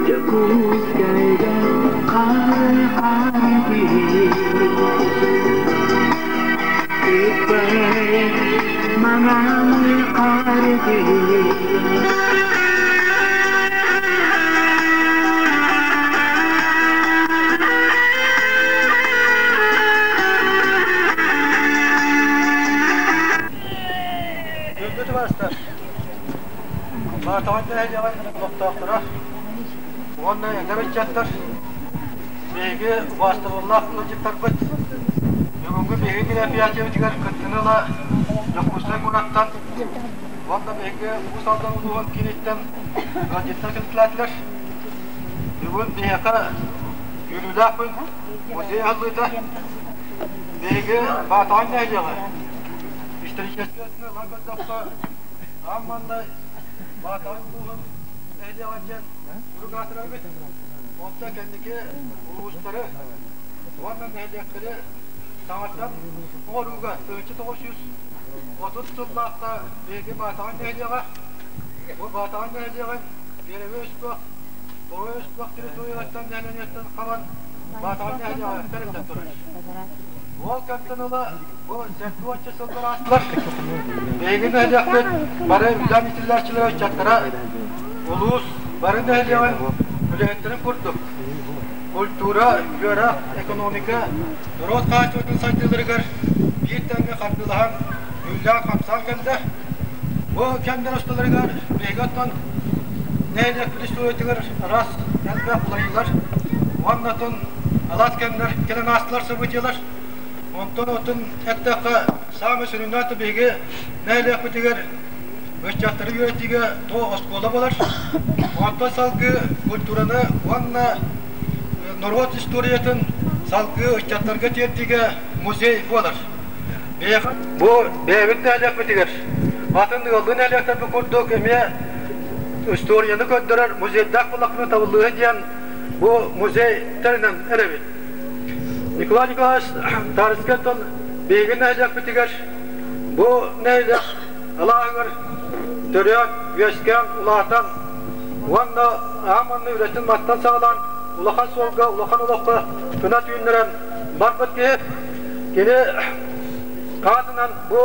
Дьокуускайга хаар-хаар Кыппай маҥан хаар Күндү тубаастар, Баатаҕай нэһилиэгин олохтоохторо уонна эдэр ыччаттар, биһиги убаастабыллаах ыалдьыттарбыт, бүгүҥҥү биһиги мероприятиебытыгар кыттыыны ыла Дьокуускай куораттан уонна биһиги Уус Алдан улууһун кииниттэн ыалдьыттар кэлтилээтилэр. Бүгүн биһиэхэ үөрүүлээх күн, музей аһыллыыта. Биһиги Баатаҕай нэһилиэгэ историческай өттүнэн ылан көрдөххө, аан маҥнай Баатаҕай улууһун нэһилиэгэ диэн сурук аатырарбыт. Онтон кэнники улуустары уонна нэһилиэктэри саҥаттан оҥорууга 1930 сыллаахха биһиги Баатаҕай нэһилиэгэ бу Баатаҕай нэһилиэгин Биэрэбэ Өспөх, Тоҕой Өспөх территориятыттан нэһилиэнньэттэн хабан Баатаҕай нэһилиэгэ тэриллэн турар. Ол кэмтэн ыла бу 70 сыллар аастылар. Биһиги нэһилиэкпит бары үлээн иитиллээччилэрэ ыччаттара улуус бары нэһилиэгин үлэһиттэрин курдук культура, үөрэх, экономика, норуот хаачыстыбатын сайдыыларыгар биир тэҥҥэ хардыылаһан үллээн-хамсаан кэллэ. Бу кэмнэр усталарыгар биһиги оттон нэһилиэкпит историятыгар араас элбэх уларыйыылар уонна оттон алаас кэмнэр кэлэн аастылар событиелар. Онтон отун эттэххэ, саамай сүрүннээн биһиги нэһилиэкпитигэр ыччаттары үөрэтиигэ то оскуола буолар. Онтон салгыы культураны уонна норуот историятын салгыы ыччаттарга тиэрдиигэ музей буолар. Бу бэйэбит нэһилиэкпитигэр атын ыаллыы нэһилиэктэрбит курдук эмиэ историяны көрдөрөр музейдаах буоллахпына табыллыыһы диэн бу музей тэринэн эрэбит. Николай Николаевич Тарскайтан биһиги нэһилиэкпитигэр бу нэһилиэк алааһыгар төрөөн, үөскээн, улаатан уонна аан маҥнай үлэтин мантан саҕалаан улахан суолга, улахан олоххо кынат үүннэрэн барбыт киһи. Кини аатынан бу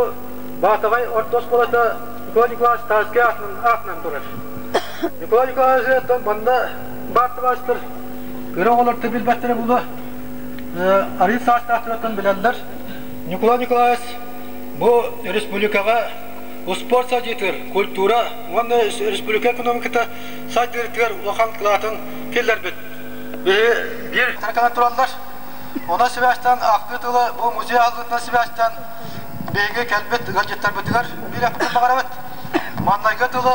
Баатаҕай орто оскуолата Николай Николаевич Тарскай аатынан турар. Николай Николаевич манна баар табаарыстар кыра оҕолор да билбэттэрэ буолуо, арыый саастаахтарыттан билэллэр. Николай Николаевич бу республикаҕа успуорт сайдыытыгар, культура уонна республика экономиката сайдыытыгар улахан кылаатын киллэрбит. Биһи биир кэлэн тураллар. Онон сибээстээн ахтыы тылы бу музей аһыллыытынан сибээстээн биһиги кэлбит ыалдьыттарбытыгар биэриэхпитин баҕарабыт. Маннайгы тылы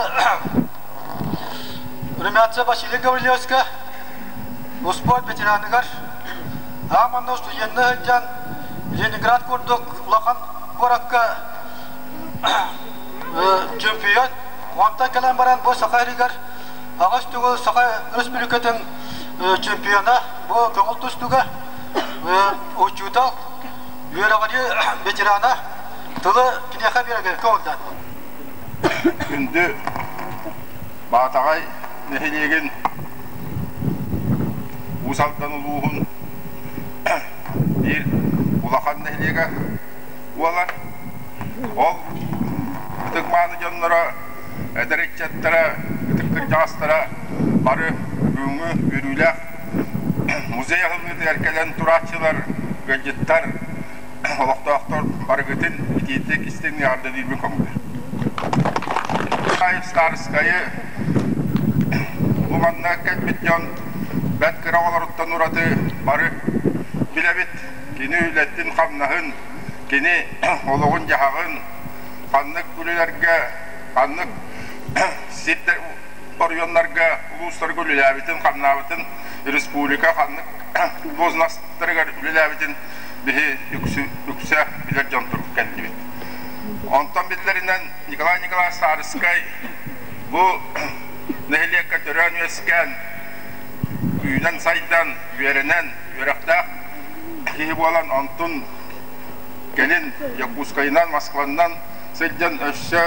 Румянцев Василий Гаврильевичка, успуорт ветераныгар, аан манна устудьуонныы сылдьан Ленинград курдук улахан куоракка чемпион, онтон кэлэн баран бу Саха сиригэр аҕыс төгүл Саха Республикатын чемпиона, бу көҥүл тустууга учуутал, үөрэҕирии ветерана тылы киниэхэ биэрэргэ көҥүллээн. Күндү Баатаҕай нэһилиэгин Уус Алдан улууһун биир улахан нэһилиэгэ буолар. Ол ытык-мааны дьонноро, эдэр ыччаттара, ытык кырдьаҕастара бары бүгүҥҥү үөрүүлээх музей аһыллыытыгар кэлэн турааччылар, ыалдьыттар, олохтоохтор барыгытын итиитик истиҥ эҕэрдэлиирбин көҥүллүүр. Старскайы бу манна кэлбит дьон бэрт кыра оҕолоруттан ураты бары билэбит. Кини үлэтин-хамнаһын, кини олоҕун-дьаһаҕын, ханнык үлэлэргэ, ханнык сирдэр оройуоннарга, улуустарга үлэлээбитин-хамнаабытын, республика ханнык дуоһунастарыгар үлэлээбитин биһи үксэ билэр дьон турук кэллибит. Онтон биллэринэн Николай Николаевич Саарыскай бу нэһилиэккэ төрөөн-үөскээн, үүнэн-сайдан, үөрэнэн, үөрэхтээх киһи буолан, онтун кэлин Якутскайынан, Москванан сылдьан өссө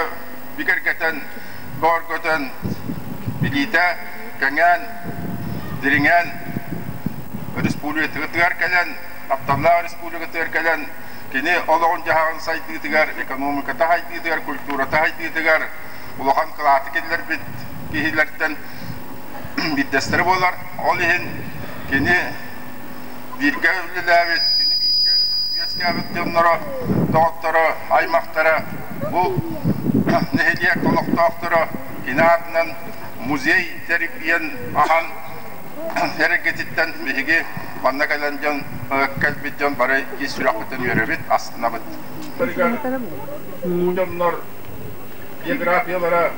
бигэргэтэн, бөҕөргөтөн, билиитэ кэҥээн, дириҥээн, республикатыгар кэлэн, тапталлаах республикатыгар кэлэн, кини олоҕун-дьаһаҕын сайдыытыгар, экономиката сайдыытыгар, культурата сайдыытыгар улахан кылааты киллэрбит киһилэртэн биирдэстэрэ буолар. Ол иһин кини бииргэ үлэлээбит, кини бииргэ үөскээбит дьонноро, доҕотторо, аймахтара бу нэһилиэк олохтоохторо кини аатынан музей тэрийэн аһан эрэгититтэн биһиги манна кэлэн дьон кэлбит дьон бары ис сүрэхпитин үөрэбит, астынабыт. Бу дьоннор биографиялара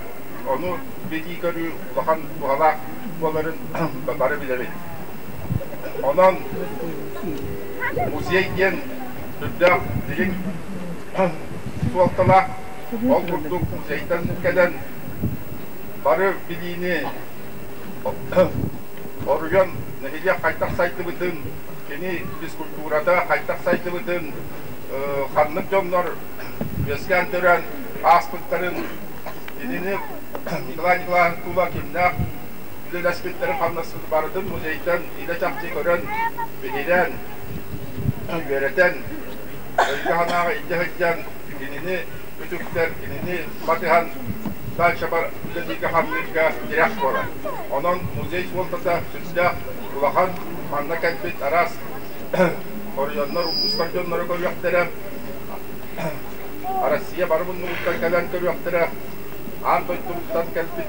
ону билии-көрүү улахан туһалаах буоларын бары билэбит. Онон музей диэн сүрдээх дириҥ суолталаах. Ол курдук музейтан кэлэн бары билиини оруйан нэһилиэк хайдах сайдыбытын, кини физкультурата хайдах сайдыбытын, ханнык дьоннор үөскээн төрөөн ааспыттарын, кинини Николай Николаевич тула кимнээх үлэлэспиттэрин хамнаспыт барытын музейтан илэ-чахчы көрөн, биһирээн, үөрэтэн, өйгө-санааҕа илдьэ сылдьан кинини үтүктэн, кинини батыһан дальше бар үлэлииргэ-хамныырга тирэх буолар. Онон музей суолтата сүрдээх улахан. Манна кэлбит араас оройуоннар, улуустар дьонноро көрүөхтэрэ, Россия бары муннугуттан кэлэн көрүөхтэрэ, аан дойдубуттан кэлбит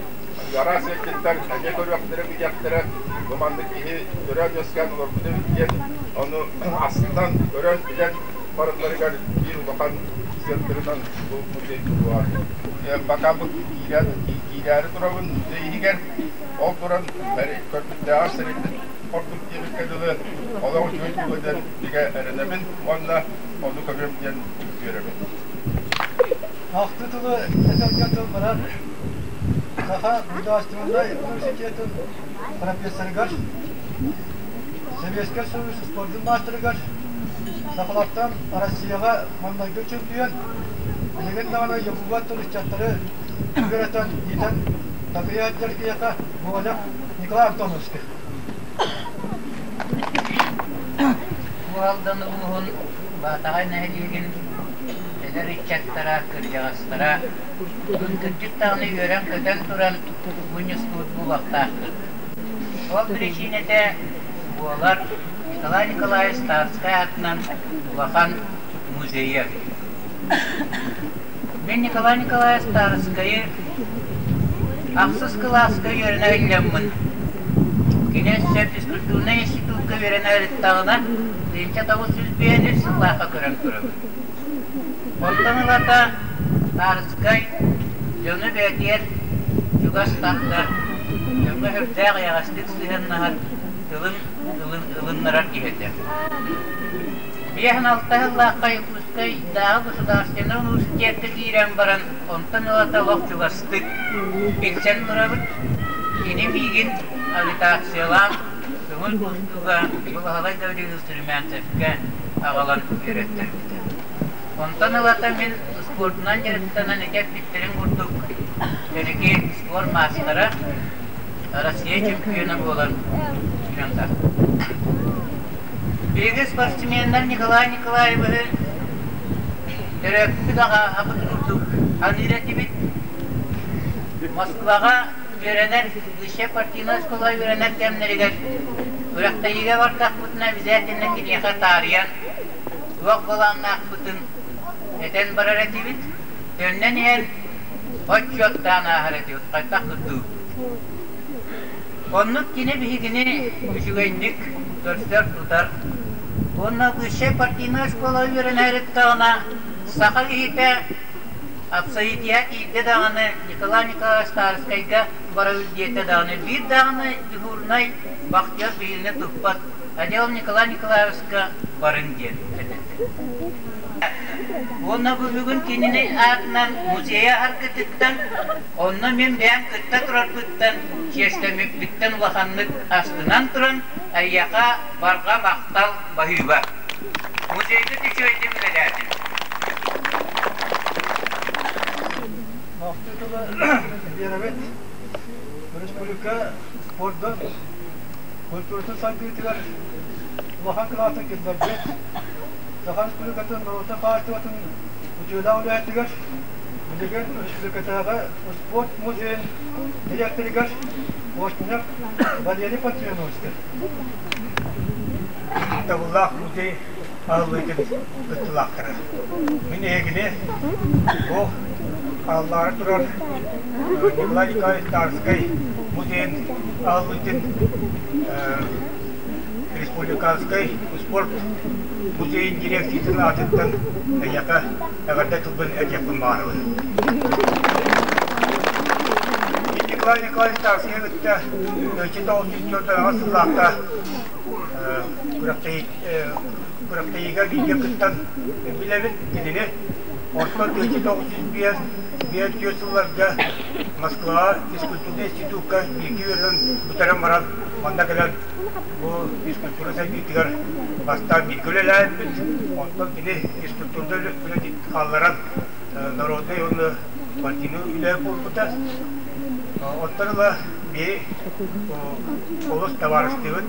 араас ыалдьыттар эмиэ көрүөхтэрэ, билиэхтэрэ. Бу маннык киһи төрөөн-үөскээн олорбут эбит диэн ону астынан, көрөн, билэн барылларыгар биир улахан сыалтырынан бу музей туруоҕа. Пока бу киирэн киирээри турабын музей иһигэр, ол туран көрбүттээҕэр сэрэйбит ордук диэбиккэ дылы олох үчүгэй буолуо бигэ эрэнэбин уонна ону көрүөм диэн үөрэбин. Ахтыы тылы этэргэ тыл барар Саха государственнай университетын профессорыгар, Сэбиэскэй Союз спордун маастарыгар, сахалартан Россияҕа маҥнайгы чемпион, билигин даҕаны Якубат ыччаттары үөрэтэн, иитэн такыйа сылдьар киһиэхэ Гоголев Николай Антоновичка. Бу Алдан улууһун Баатаҕай нэһилиэгин эдэр ыччаттара, кырдьаҕастара бүгүн кырдьык даҕаны үөрэн-көтөн туран мунньустубут буолуохтаахпыт. Ол биричиинэтэ буолар Николай Николаевич Тарскай аатынан улахан музейа. Мин Николай Николаевич Тарскайы ахсыс кылааска үөрэнэ сылдьаммын, кини өссө физкультурнай институкка үөрэнэ сырыттаҕына, 1905 сыллаахха көрөн турабын. Онтон ылата Тарскай дьону бэйэтигэр чугас тардар, дьоҥҥо сүрдээх эйэҕэстик сыһыаннаһар, тылын ылыннарар киһи этэ. 56 сыллаахха Якутскайдааҕы государственнай университекка киирэн баран, онтон ылата олох чугастык билсэн турабыт. Кини миигин агитациялаан көҥүл тустууга Баһылай Гаврилович Стремянцевка аҕалан үөрэттэрбитэ. Онтон ылата мин спордунан дьарыктанан ити эппиттэрин курдук кэнники спорт маастара, Россия чемпиона буолан киирэн Биһиги спортсменнар Николай Николаевиһы төрөппүт аҕабыт курдук саныыр этибит. Москваҕа үөрэнэр высшая партийнай оскуола үөрэнэр кэмнэригэр күрэхтэһиигэ бардахпытына обязательно киниэхэ таарыйан туох былааннаахпытын этэн барар этибит. Төннөн иһэн отчуоттаан ааһар этибит хайдах курдук. Оннук кини биһигини үчүгэйдик көрсөр-тутар уонна высшай партийнай оскуола үөрэнээриттаҕына саха киһитэ Апсайытыйа тиийдэ даҕаны Николай Николаевич Тарскайга барабыт диэтэ даҕаны биир даҕаны дежурнай вахтер биһигини туппат. Отделом Николай Николаевичка барын диэн этэллэр. Уонна бүгүн кинини аатынан музейа аргытыттан, онно мин бэйэм кытта турарбыттан, чиэстэммиппиттэн улаханнык астынан туран, эйиэхэ барҕа махтал баһыыба. Музейгыт үчүгэйдик үлэлээтин. Махтал тыла биэрэбит. Республика спордун, культуратын сайдыытыгар улахан кылаатын киллэрбит Саха Республикатын норуотун хаачыстыбатын үтүөлээх үлэһитигэр, билигин республикатааҕы спорт музейын дириэктэригэр Костинов Валерий Пантелеймоновичка. Табыллаах музей аһыллыытын кыттыылаахтара. Мин эһигини бу ааллаары турар Николай Николаевич Тарскай музейын аһыллыытын республиканскай спорт музейын дирекциятын аатыттан эйиэхэ эҕэрдэ тылбын этиэхпин баҕарабын. Николай Николаевич Тарскайы кытта 1904 сыллаахта күрэхтэһиигэ бииргэ кыттан билэбин кинини. Онтон 1905 сылларга Москваҕа физкультурнай институкка бииргэ үөрэнэн бүтэрэн баран манна кэлэн бу физкультура сайдыытыгар бастаан бииргэ үлэлээбиппит. Онтон кини физкультурнай үлэтин хаалларан народнай уонна партийнай үлэ буолбута. Оттон ыла биһи олус табаарыстыыбыт.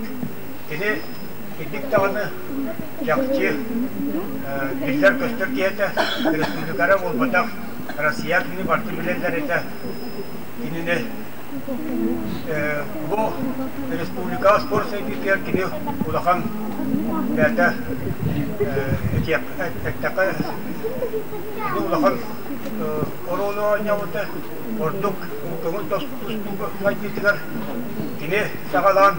Кини итинник даҕаны чахчы биллэр-көстөр киһи этэ, республикара буолбатах, Россия кинини барытын билэллэр этэ. Кинини бу республикаҕа спорт сайдыытыгар кини улахан бэйэтэ эттэххэ кини улахан оруолу оонньообута ордук көҥүл тустууга сайдыытыгар кини саҕалаан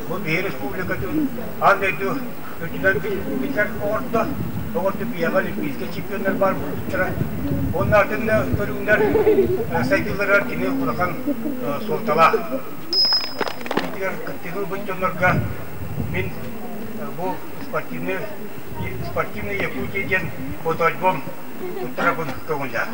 бу биһи республикатын аан дойду үрдүнэн биллэр оҥордо. Оҥордо биһиэхэ олимпийскай чемпионнар баар буолбуттара. Уонна атын көрүҥнэр сайдыыларыгар кини улахан суолталаах. Кыттыыны ылбыт дьоннорго мин бу спортивный спортивный Якутия диэн фотоальбом туттарабын көҥүллээх.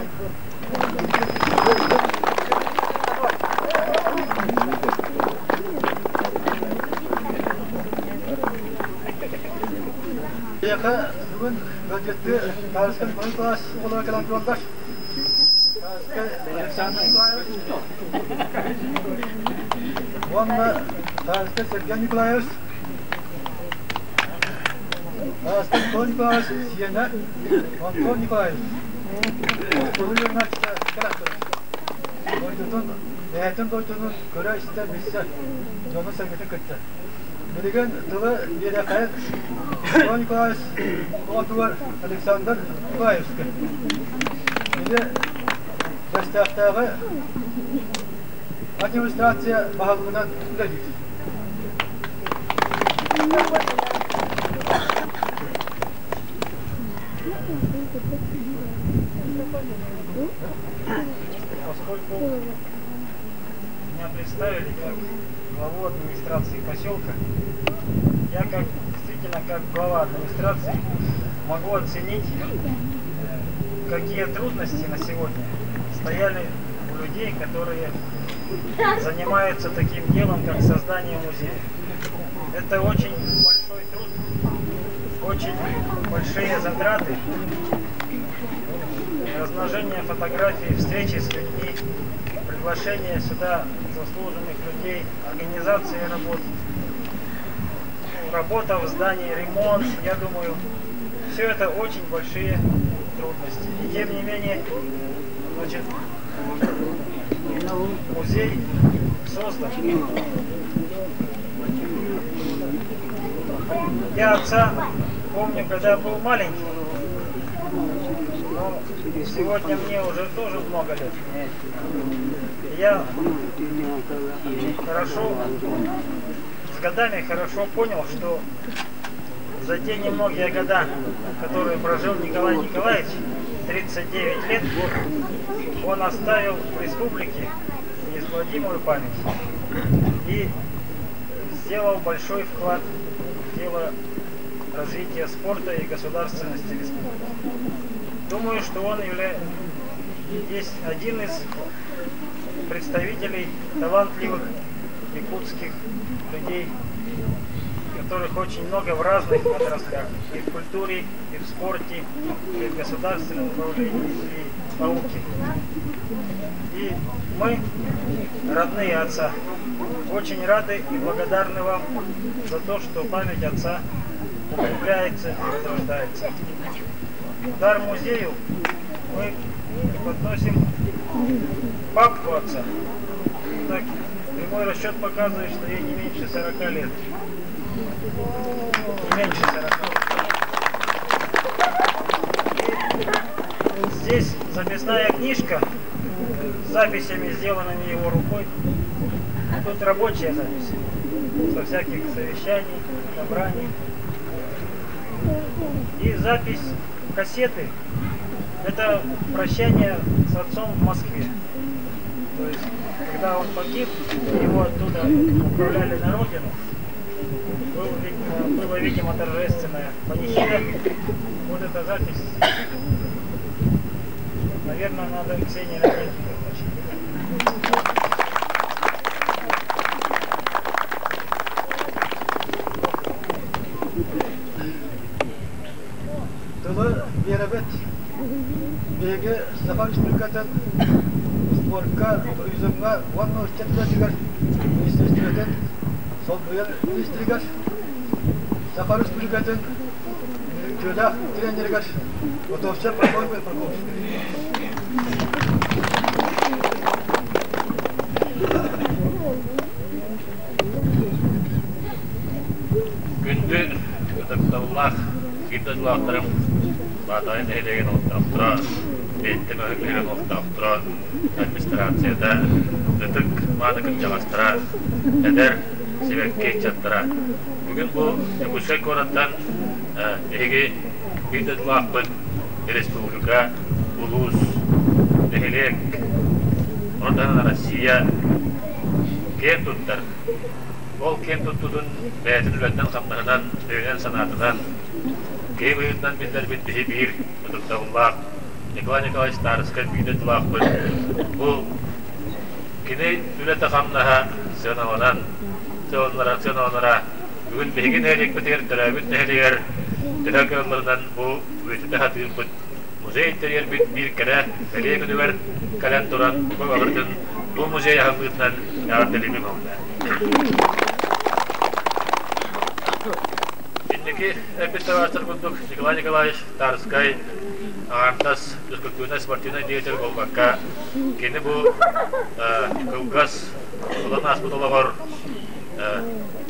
Биһиэхэ бүгүн ыалдьыттыы Тарскай алын кылаас оҕолоро кэлэн тураллар. Тарскай Александр Николаевич уонна Тарскай Сергей Николаевич, Тарскай Антон Николаевич сиэнэ Антон Николаевич оскуола үөрэнээччитэ кэлэн турар. Дойдутун, бэйэтин дойдутун көрө-истэ, билсэ, дьону-сэргэтин кытта. Билигин тылы биэрэхэйин Иван Николаевич оҕотугар Александр Николаевичка. Ити Бэстээхтээҕи администрация баһылыгынан үлэлиир. Поскольку меня представили как главу администрации поселка, я как действительно как глава администрации могу оценить, какие трудности на сегодня стояли у людей, которые занимаются таким делом, как создание музея. Это очень большой труд, очень большие затраты, размножение фотографий, встречи с людьми, приглашение сюда заслуженных людей, организация работ, работа в здании, ремонт, я думаю, все это очень большие трудности. И тем не менее, значит, музей создан. Я отца помню, когда был маленький, но сегодня мне уже тоже много лет. Я хорошо, с годами хорошо понял, что за те немногие года, которые прожил Николай Николаевич, 39 лет, он оставил в республике неизгладимую память и сделал большой вклад в дело развития спорта и государственности республики. Думаю, что он является, есть один из представителей талантливых якутских людей, которых очень много в разных отраслях, и в культуре, и в спорте, и в государственном управлении, и в науке. И мы, родные отца, очень рады и благодарны вам за то, что память отца укрепляется и возрождается. Дар музею мы преподносим папку отца. Так, прямой расчет показывает, что ей не меньше 40 лет. Не меньше 40 лет. И здесь записная книжка с записями, сделанными его рукой. Тут рабочая запись со всяких совещаний, собраний. И запись кассеты – это прощание с отцом в Москве. То есть, когда он погиб, его оттуда отправляли на родину, был, видимо, было, видимо, торжественная панихида. Вот эта запись, наверное, надо Ксении Леонидовне Тылы биэрэбит. Биһиги Саха Республикатын спорка, туризмҥа уонна ыччат үлэтигэр министерствотын солбуйар министригэр Саха Республикатын үтүөлээх тренеригэр Готовцев Прокопий Прокопьевич. Күндү ытыктабыллаах биир дойдулаахтарым, Баатаҕай нэһилиэгин олохтоохторо, Биэттэ бөһүөлэгин олохтоохторо, администрацията, ытык мааны кырдьаҕастара, эдэр сибэкки ыччаттара. Бүгүн бу Дьокуускай куораттан биһиги биир дойдулаахпыт республика, улуус, нэһилиэк, ону таһынан Россия киэн туттар. Ол киэн туттутун бэйэтин үлэтинэн-хамнаһынан, өйүнэн-санаатынан, киһи быһыытынан биллэрбит биһи биир ытыктабыллаах Николай Николаевич Старскай биир дойдулаахпыт. Бу кини үлэтэ-хамнаһа сыаналанан, сыаналанара, сыаналанара бүгүн биһиги нэһилиэкпитигэр төрөөбүт нэһилиэгэр төһө кыалларынан бу үйэтитэ сатыырбыт музей тэрийэрбит биир кэрэ бэлиэ күнүгэр кэлэн туран бу барытын бу музей аһыллыытынан эҕэрдэлиибин уонна Инники эппит табаарыстар курдук Николай Николаевич Тарскай аҥаардас физкультурнай спортивнай деятель буолбакка кини бу кылгас ылан ааспыт олоҕор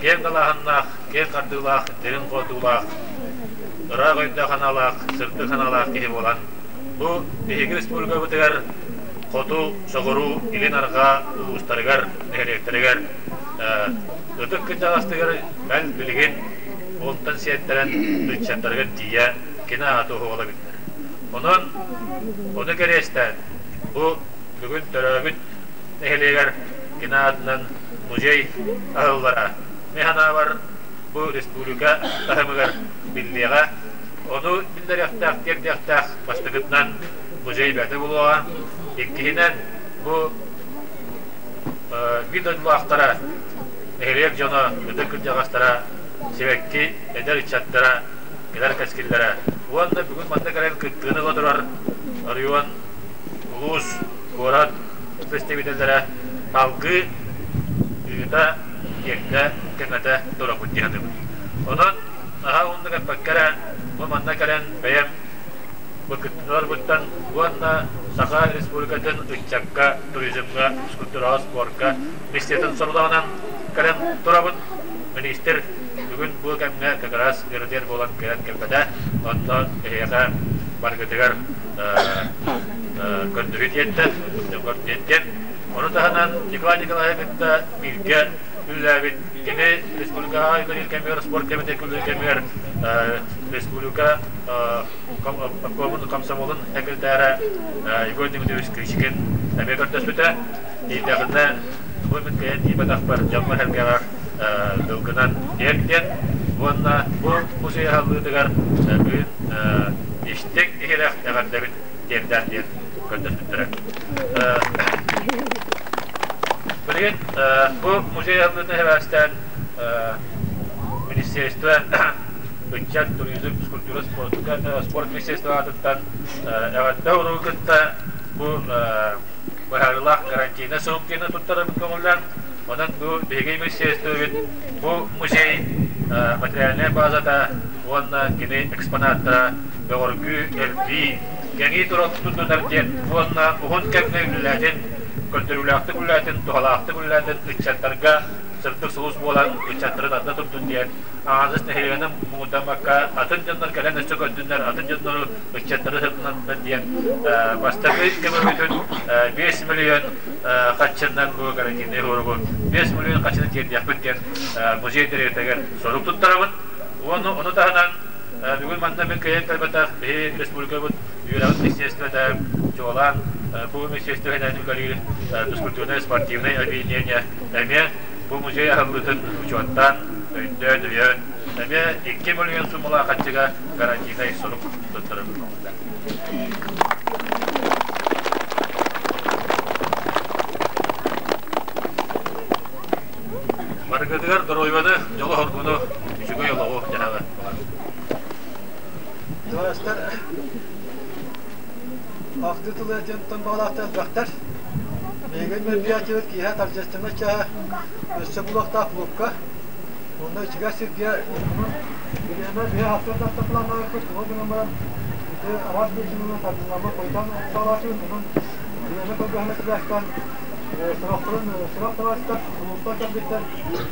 киэҥ далааһыннаах, киэҥ хардыылаах, дириҥ хотуулаах, ыраах өйдөөх санаалаах, сырдык санаалаах киһи буолан, бу биһиги республикабытыгар хоту, соҕуруу, илин арҕаа улуустарыгар, нэһилиэктэригэр ытык кырдьаҕастыгар бэл билигин онтон сиэттэрэн ыччаттарыгар тиийэ кини аата уһуола биллэр. Онон ону кэриэстээн бу бүгүн төрөөбүт нэһилиэгэр кини аатынан музей аһыллара мин санаабар бу республика таһымыгар биллиэҕэ. Ону биллэриэхтээх, тиэрдиэхтээх бастакытынан музей бэйэтэ буолуоҕа. Иккиһинэн бу биир дойдулаахтара, нэһилиэк дьоно, ытык кырдьаҕастара, сибэкки эдэр ыччаттара, кэлэр кэскиллэрэ уонна бүгүн манна кэлэн кыттыыны ыла турар оройуон, улуус, куорат представителлэрэ салгыы ыыта, тиэрдэ, кэҥэтэ турабыт дии саныыбын. Онон наһаа уһуннук эппэккэ эрэ, бу манна кэлэн бэйэм бу кыттыыларбыттан уонна Саха Республикатын ыччакка, туризмҥа, физкультураҕа, спорка миссиятын сорудаҕынан кэлэн турабын. Министр бүгүн бу кэмҥэ как раз ыарытыйар буолан кэлэн кэлбэтэ. Онно эһиэхэ баргытыгар көрдөрүү тиэрдэ, тиэрдиэн. Ону таһынан Николай Николаевич кытта бииргэ үлэлээбит кини республикаҕа үлэлиир кэмигэр, спорт кэмитиэккэ үлэлиир кэмигэр республика обкомун комсомолун секретара Егор Дмитриевич Кычкин эмиэ көрдөспүтэ. Тиийдэҕинэ бу мин кэлэн тиийбэтэхпэр дьоҥҥо-сэргэҕэр тылгынан тиэрт диэн. Уонна бу музей аһыллыытыгар бүгүн истиҥ иһирэх эҕэрдэбин тиэрдээр диэн көрдөспүттэрэ. Билигин бу музей аһыллыытын сибээстээн министерство ыччат, туризм, физкультура, спорт министерство аатыттан эҕэрдэ уругу кытта бу быһаарыылаах гарантийный срок диэни туттарабын көҥүллээн, онон бу биһиги министерствобыт бу музей материальнай базата уонна кини экспонаттара бөҕөргүү, элбии, кэҥии туран тутунар диэн уонна уһун кэмҥэ үлэлээтин, көрдөрүүлээхтик үлэлээтин, туһалаахтык үлэлээтин ыччаттарга сырдык сулус буолан ыччаттарын анна турдун диэн аҥаардас нэһилиэнньэнэн муҥурдаммакка атын дьоннор кэлэн өссө көрдүннэр, атын дьоннору ыччаттары сырдынаннар диэн бастакы көмөбүтүн 5 миллион хаччыннан бу гарантийнай уругу 5 миллион хаччыны тиэрдиэхпит диэн музей дириэктэригэр сорук туттарабын. Уонна ону таһынан бүгүн манна мин кыайан кэлбэтэх биһи республикабыт үөрэҕин министерствота чуолаан бу министерствоһынан үлэлиир физкультурнай спортивнай объединение эмиэ бу музей аһыллыытын учуоттаан, өйдөөн, өйөөн эмиэ 2 миллион суммалаах хаччыга гарантийнай сурук туттарабыт. Барыгытыгар доруобуйаны, дьолу-соргуну, үчүгэй олоҕу дьаһаҕы баҕарабын. Товарищтар, ахтыы тылы дьонтон баҕалаахтар элбэхтэр. Биһиги мероприятиебыт киэһэ торжественнай чааһа өссө булуохтаах клубка. Онно ичигэс сиргэ бириэмэ биһи ахтыан планнаабыппыт, тугу гынан баран ити араас биричиинэнэн тардылламмыт хойутаан саҕалааччыбыт, онон бириэмэ кылгаһына сибээстээн сорохторун сорох товарищтар кулууптан кэлбиттэр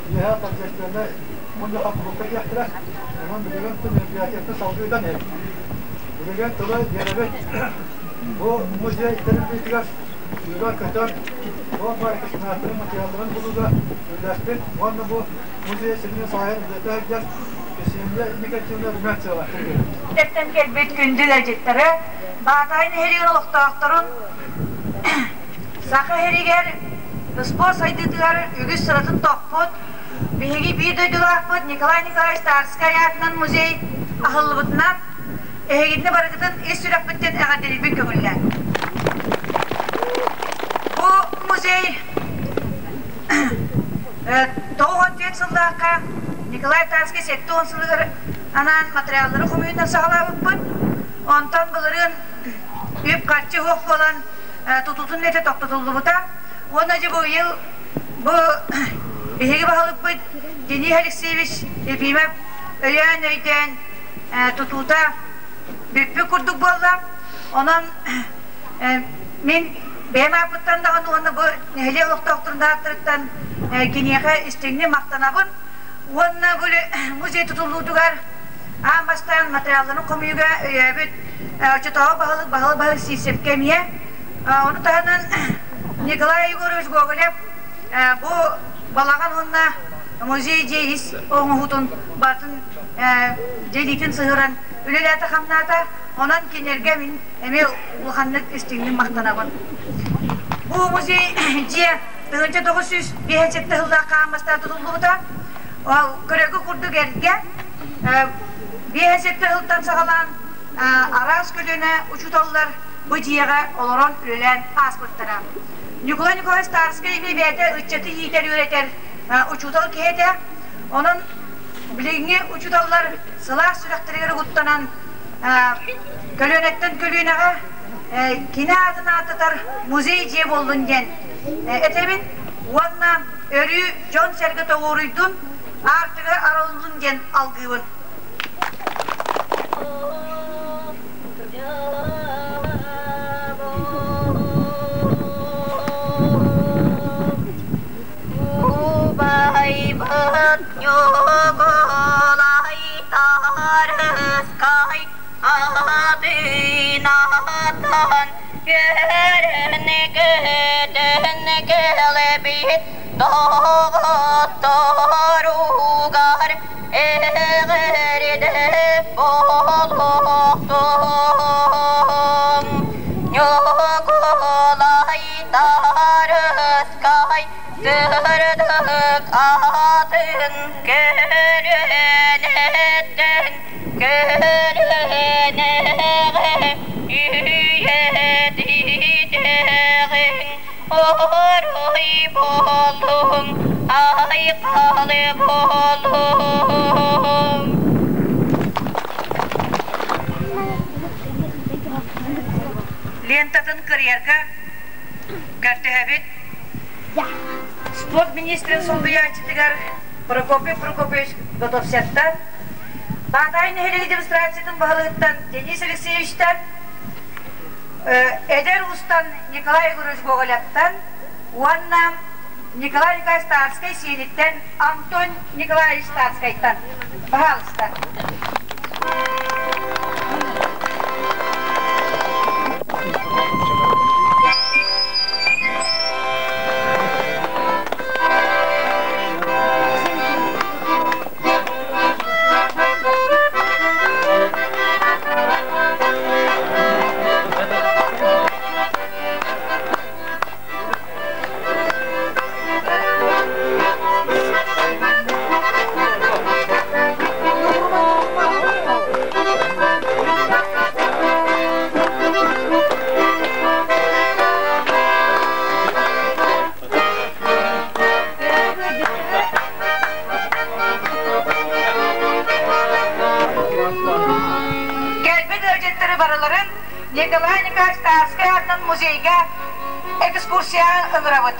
киэһэ торжественнай мунньахха кулуупка диэхтэрэ. Онон билигин мероприятиеттан салгыы ыытан иһэбит. Билигин тылы биэрэбит. Бу музей тэриллиитигэр сүүрэн-көтөн, туох баар экспонаттарын, материалларын булууга үлэлэспит уонна бу музей сиринэн салайан үлэлэтэ сылдьар Ксения Никитина Румянцева. Тэртэн кэлбит күндү ыалдьыттары, Баатаҕай нэһилиэгин олохтоохторун Саха сиригэр спорт сайдыытыгар үгүс сыратын тохпут, биһиги биир дойдулаахпыт Николай Николаевич Тарскай аатынан музей аһыллыбытынан эһигини барыгытын ис сүрэхпиттэн эҕэрдэлиирбин көҥүллээн. Бу музей 94 сыллаахха Николай Тарский 70 сылыгар анаан материаллары хомуйуунан саҕалаабыппыт. Онтон былырыын үп-харчы суох буолан тутуутун үлэтэ тохтотуллубута. Уонна дьэ бу ыйыл бу биһиги баһылыкпыт Денис Алексеевич Ефимов өйөөн-өйдөөн тутуута бүппүт курдук буолла. Онон мин бэйэм ааппыттан даҕаны уонна бу нэһилиэк олохтоохторун ааттарыттан киниэхэ истиҥник махтанабын. Уонна бу музей тутуллуутугар аан бастаан материалларын хомуйууга өйөөбүт оччотооҕу баһылык баһылык баһылык Сивцевкэ эмиэ. Ону таһынан Николай Егорович Гоголев бу балаҕан уонна музей дьиэ ис оҥоһуутун барытын дьиэлиитин сыһыаран үлэлээтэ-хамнаата. Онон кинилэргэ мин эмиэ улаханнык истиҥник махтанабын. Бу музей дьиэ 1957 сыллаах хаан бастаан тутуллубута. Көрөгү курдук эргэ 57 сылтан саҕалаан араас көлүөнэ учууталлар бу дьиэҕэ олорон үлэлээн ааспыттара. Ньукулай Николаевич Старскай эмиэ бэйэтэ ыччаты иитэр-үөрэтэр учуутал киһи этэ. Онон билиҥҥи учууталлар сылаас сүрэхтэригэр угуттанан көлүөнэттэн көлүөнэҕэ кини аатын ааттатар музей дьиэ буоллун диэн этэбин уонна өрүү дьон-сэргэ тоҕуоруйдун, аартыга арыллын диэн алгыыбын. Убайбыт Ньукулай Тарыскай Атыынатан үөрэн-көтөн кэлбит доҕотторугар эҕэрдэ буолуохтун. Ньукулай Тарыскай сырдык атын көлүөнэ Көлүөнэҕэ үйэтитиэҕиҥ, Оруй буолуҥ, айхал буолуҥ. Лентатын кырыйарга көрдөһөбүт. Спорт министрин солбуйааччытыгар Прокопий Прокопьевич Готовцевтан, Баатаай нэһилиэги демонстрациятын баһылыгыттан Денис Алексеевичтан, эдэр уустан Николай Егорович Гоголевтан уонна Николай Николаевич Тарскай сиэниттэн Антон Николаевич Тарскайтан. Пожалуйста. Кэлбит ыалдьыттары барыларын Николай Николаевич Тарскай аатынан музейга экскурсияҕа ыҥырабыт.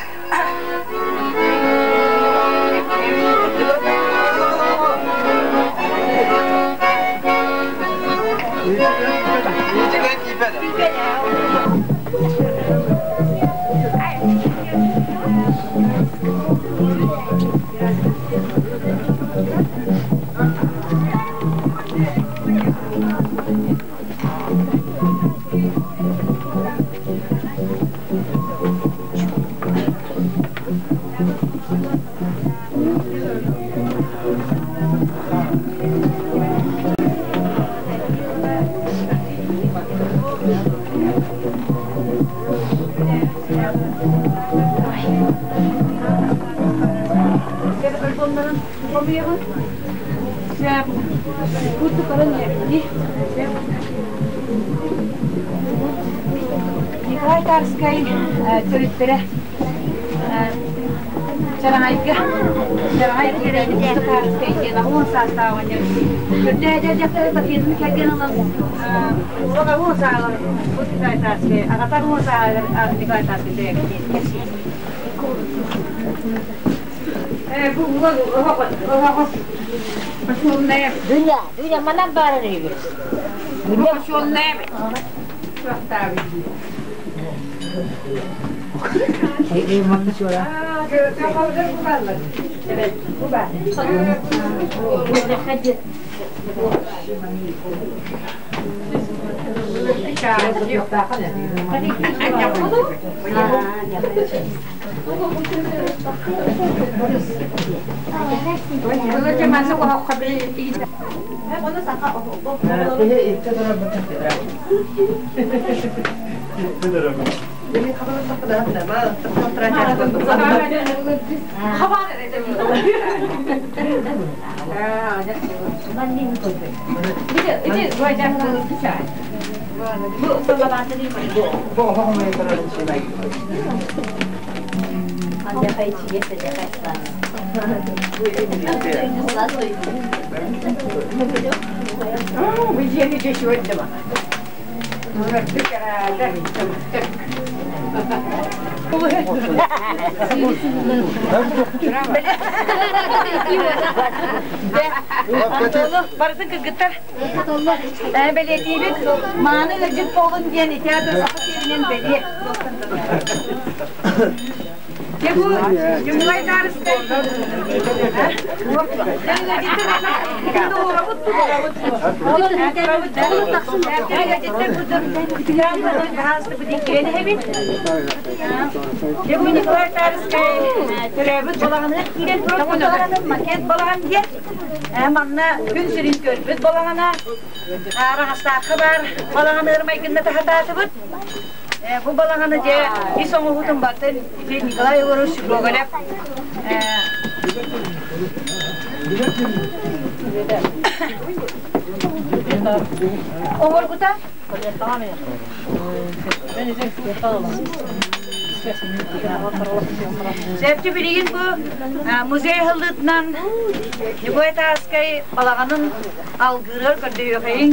Николай Тарскай төрүттэрэ Чараҥайга Чараҥай киирэн Тарскай диэн аҕыс саастаах оҕонньор көрдөөдө дьахтары пакетын кэргэн ылан уол аҕыс сааҕар Николай Тарскай аҕата аҕыс сааҕар Николай Тарскай төрөөбүт кэпсиир. Бу уол оһоҕос Пошёлная. Дуня, Дуня, манан баарар үһү. Дуня пошёлная. Барытын кыргыттар бэлиэтиибит мааны ыалдьыт буолун диэн ити аата саха сиэринэн бэлиэ. Дьэ бу Ньукулай Таарыскай Дьэ бу Николай Тарскай төрөөбүт балаҕаныгар киирэн турар макет балаҕан диэн манна күн сирин көрбүт балаҕана Араҕастаахха баар балаҕаны ырмайгынна таһатаатыбыт. Бу балаҕаны дьэ ис оҥоһуутун бартын ити Николай Егорович Гоголев Оҥорбута. Сөптү билигин бу музей аһыллыытынан Ньукулай Тарскай балаҕанын алгыырыгар көрдөһүөхэйиҥ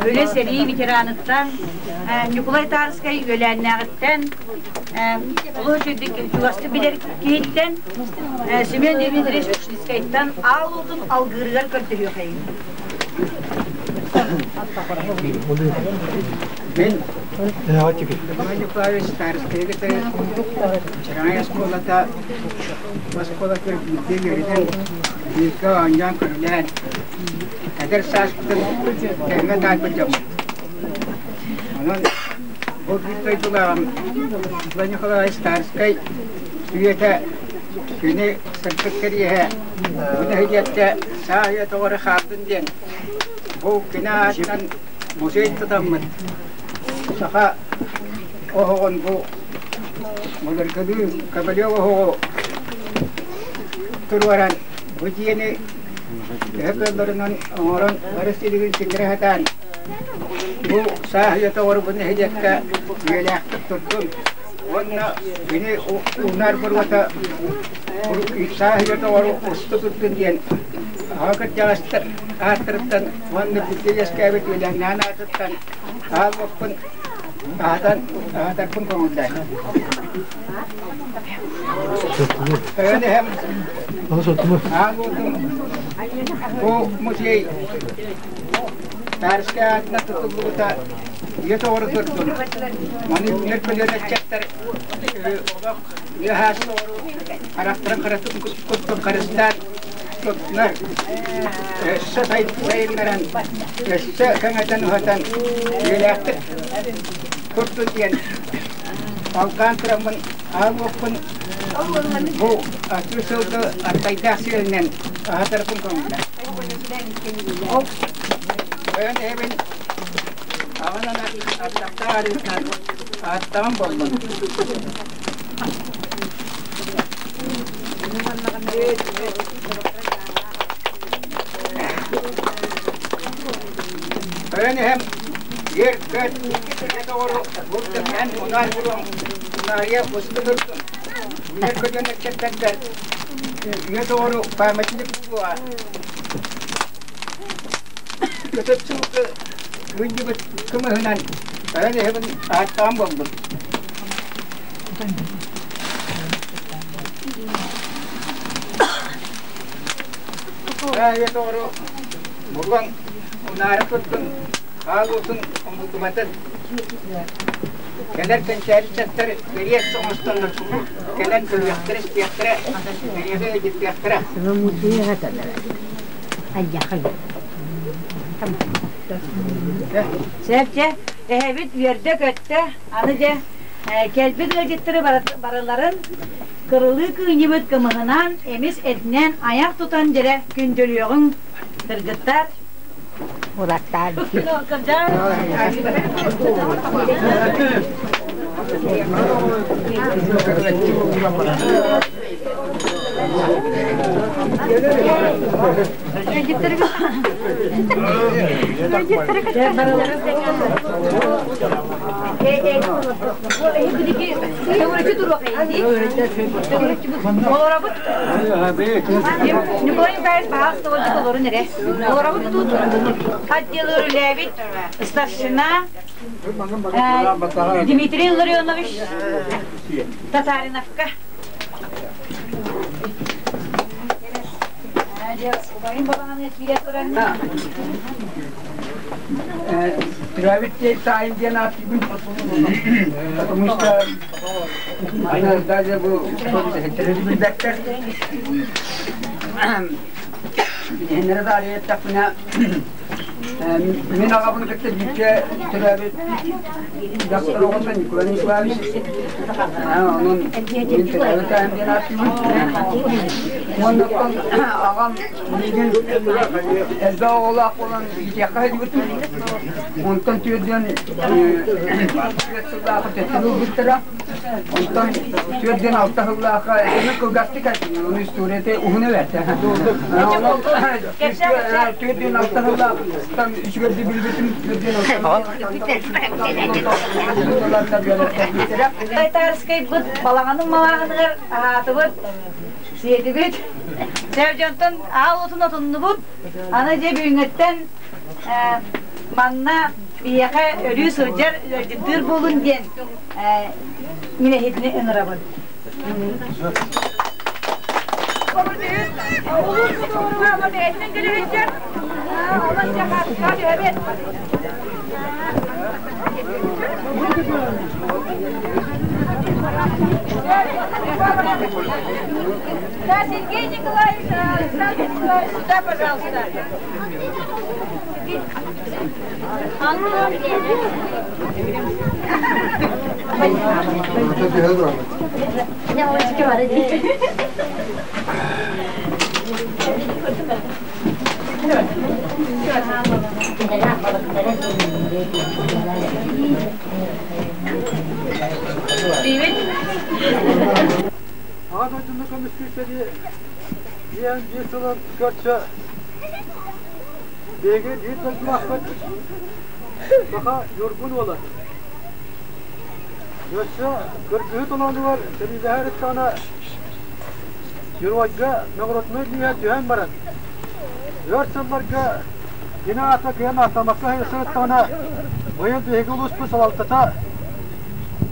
үлэ сэрии ветераныттан Ньукулай Тарскай үөлээннээҕиттэн олус үчүгдүк чугастык билэр киһиттэн Семен Дмитриевич Ушницкайтан аал уотун алгыырыгар көрдөһүөхэйиҥ. Мин Николай Николаевич Старскайы кытары Чараҥай оскуолата оскуолатыгар бииргэ үөрэнэн, бииргэ оонньоон көрүлээн, эдэр сааспытын тэҥҥэ таайбыт дьоммут. Онон бу биир дойдулааҕым Николай Николаевич Старскай үйэтэ кини сырдык кэриэһэ бу нэһилиэккэ саа үйэ тоҕо хааллын диэн бу кини аатынан музей тутаммыт саха оһоҕун бу былыргылыы Ковалев оһоҕу туруоран бу дьиэни төһө кыалларынан оҥорон бары силигин сиҥирэ сатаан бу саас үйэтэ оҥорбут нэһилиэккэ үйэлээхтик турдун уонна кини уунаар буруота саас үйэтэ оҥору усту турдун диэн аҕа кырдьаҕастар ааттарыттан уонна бииргэ үөскээбит үөлээннээн аатыттан аалбыппын аһатан аһатарбын көҥүллээн. Тойон эһэм аал уотум бу музей Тарскай аатынан тутуллубута үйэ тоҕору турдун. Маны үүнэр көлүөнэ ыччаттар олох үйэ саас тоҕору харахтарын харатын курдук харыстаан туттунар. Өссө сайыннаран, өссө кэҥэтэн уһатан үйэлээхтик турдун диэн алҕаан тураммын аал уоппун бу атыы сылгы артайдаах сиэлинэн аһатарбын көҥүллээх. Ол тойон эһэбин аҕынан ардахтаах арыытынан ааттаҕым буоллун. Тойон эһэм үөр-көт доҕору бултун эн унаар буруоҥ унаарыйа усту турдун. Үөр көтөн ыччаттаргар үйэ доҕору памятник буолуоҕа. Көтөт сылгы күндүбүт кымыһынан тойон эһэбин ааттаан буоллун. Үйэ доҕору буруоҥ унаара турдун, хаал уутун умуллубатын. Кэлэр кэнчээри ыччаттар кэриэс оҥостоннор кэлэн көрүөхтэрэ-истиэхтэрэ, эйиэхэ ыйытыахтара. Сөп дьэ, эһэбит үөрдэ-көттө, аны дьэ кэлбит ыалдьыттары барыларын кырылыы кыынньыбыт кымыһынан, эмис этинэн айах тутан дьэрэ күндүлүөҕүҥ, кыргыттар. Улаттаар. Олоробут. Николай Николаевич баһаалыста олорун эрэ. Олоробут тут отделы үлэлээбит старшина Дмитрий Ларионович Татариновка. Убайым балаҕаны киирэ туран. Төрөөбүт таайым диэн ааттыыбын. Потому что даже бу билбэттэр. Билиһиннэрэ таарыйа эттэхпинэ, мин аҕабын кытта бииргэ төрөөбүт дьахтар оҕото Николай Николаевич. Онон мин төрөөбүт таайым диэн ааттыыбын. Уонна аҕам миигин элбэх оҕолоох буолан иитиэххэ сылдьыбытым. Онтон түөрдүөн түөрт сыллаахы төттөрү ылбыттара. Онтон 46 сыллаахха эми кылгастык айттым, оны историята уһун эбээт. 46 сыллаахтан үчүгэйдик билбитим, 46 Тайтарскайбыт балаҕанын малааһыныгар аһаатыбыт, сиэтибит. Сэр дьонтон аал отун отуннубут. Аны дьэ бүгүҥҥүттэн манна биһиэхэ өрүү сылдьар ыалдьыттыыр буолун диэн мин эһигини ыҥырабын. Да, Сергей Николаевич, Александр Николаевич, сюда, пожалуйста. Аҕа дойдуну көмүскүүр сэрии диэн биир сылын көрсө биһиги биир дойдулаахпыт Саха Ньургун уола өссө кыргыһыы толоонугар сэриилэһэр ыстаана геройга наградной лииһэ түһэн баран өр сылларга кини аата кыайан ааттаммакка сырыттаҕына быйыл биһиги улууспут салалтата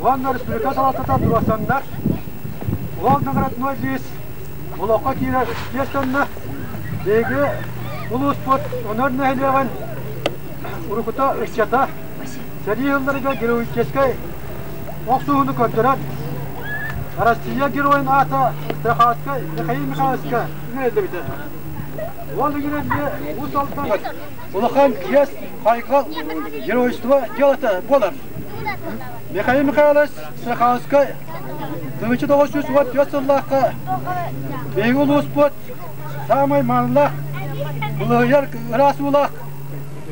уонна республика салалтата туруорсаннар ол наградной лиис олоххо киирэр чиэстэннэ. Биһиги улууспут Өнөр нэһилиэгин урукута ыччата сэрии сылларыгар героическай охсуһууну көрдөрөн Россия геройун аата Страховскай Михаил Михайловичка иҥэриллибитэ. Ол иҥэриллиэ Уус Алдан улахан чиэс, хайҕал, геройство дьыалата буолар. Михаил Михайлович Страховскай 1934 сыллаахха биһиги улууспут саамай маанылаах, былыһыйар ыраас уулаах,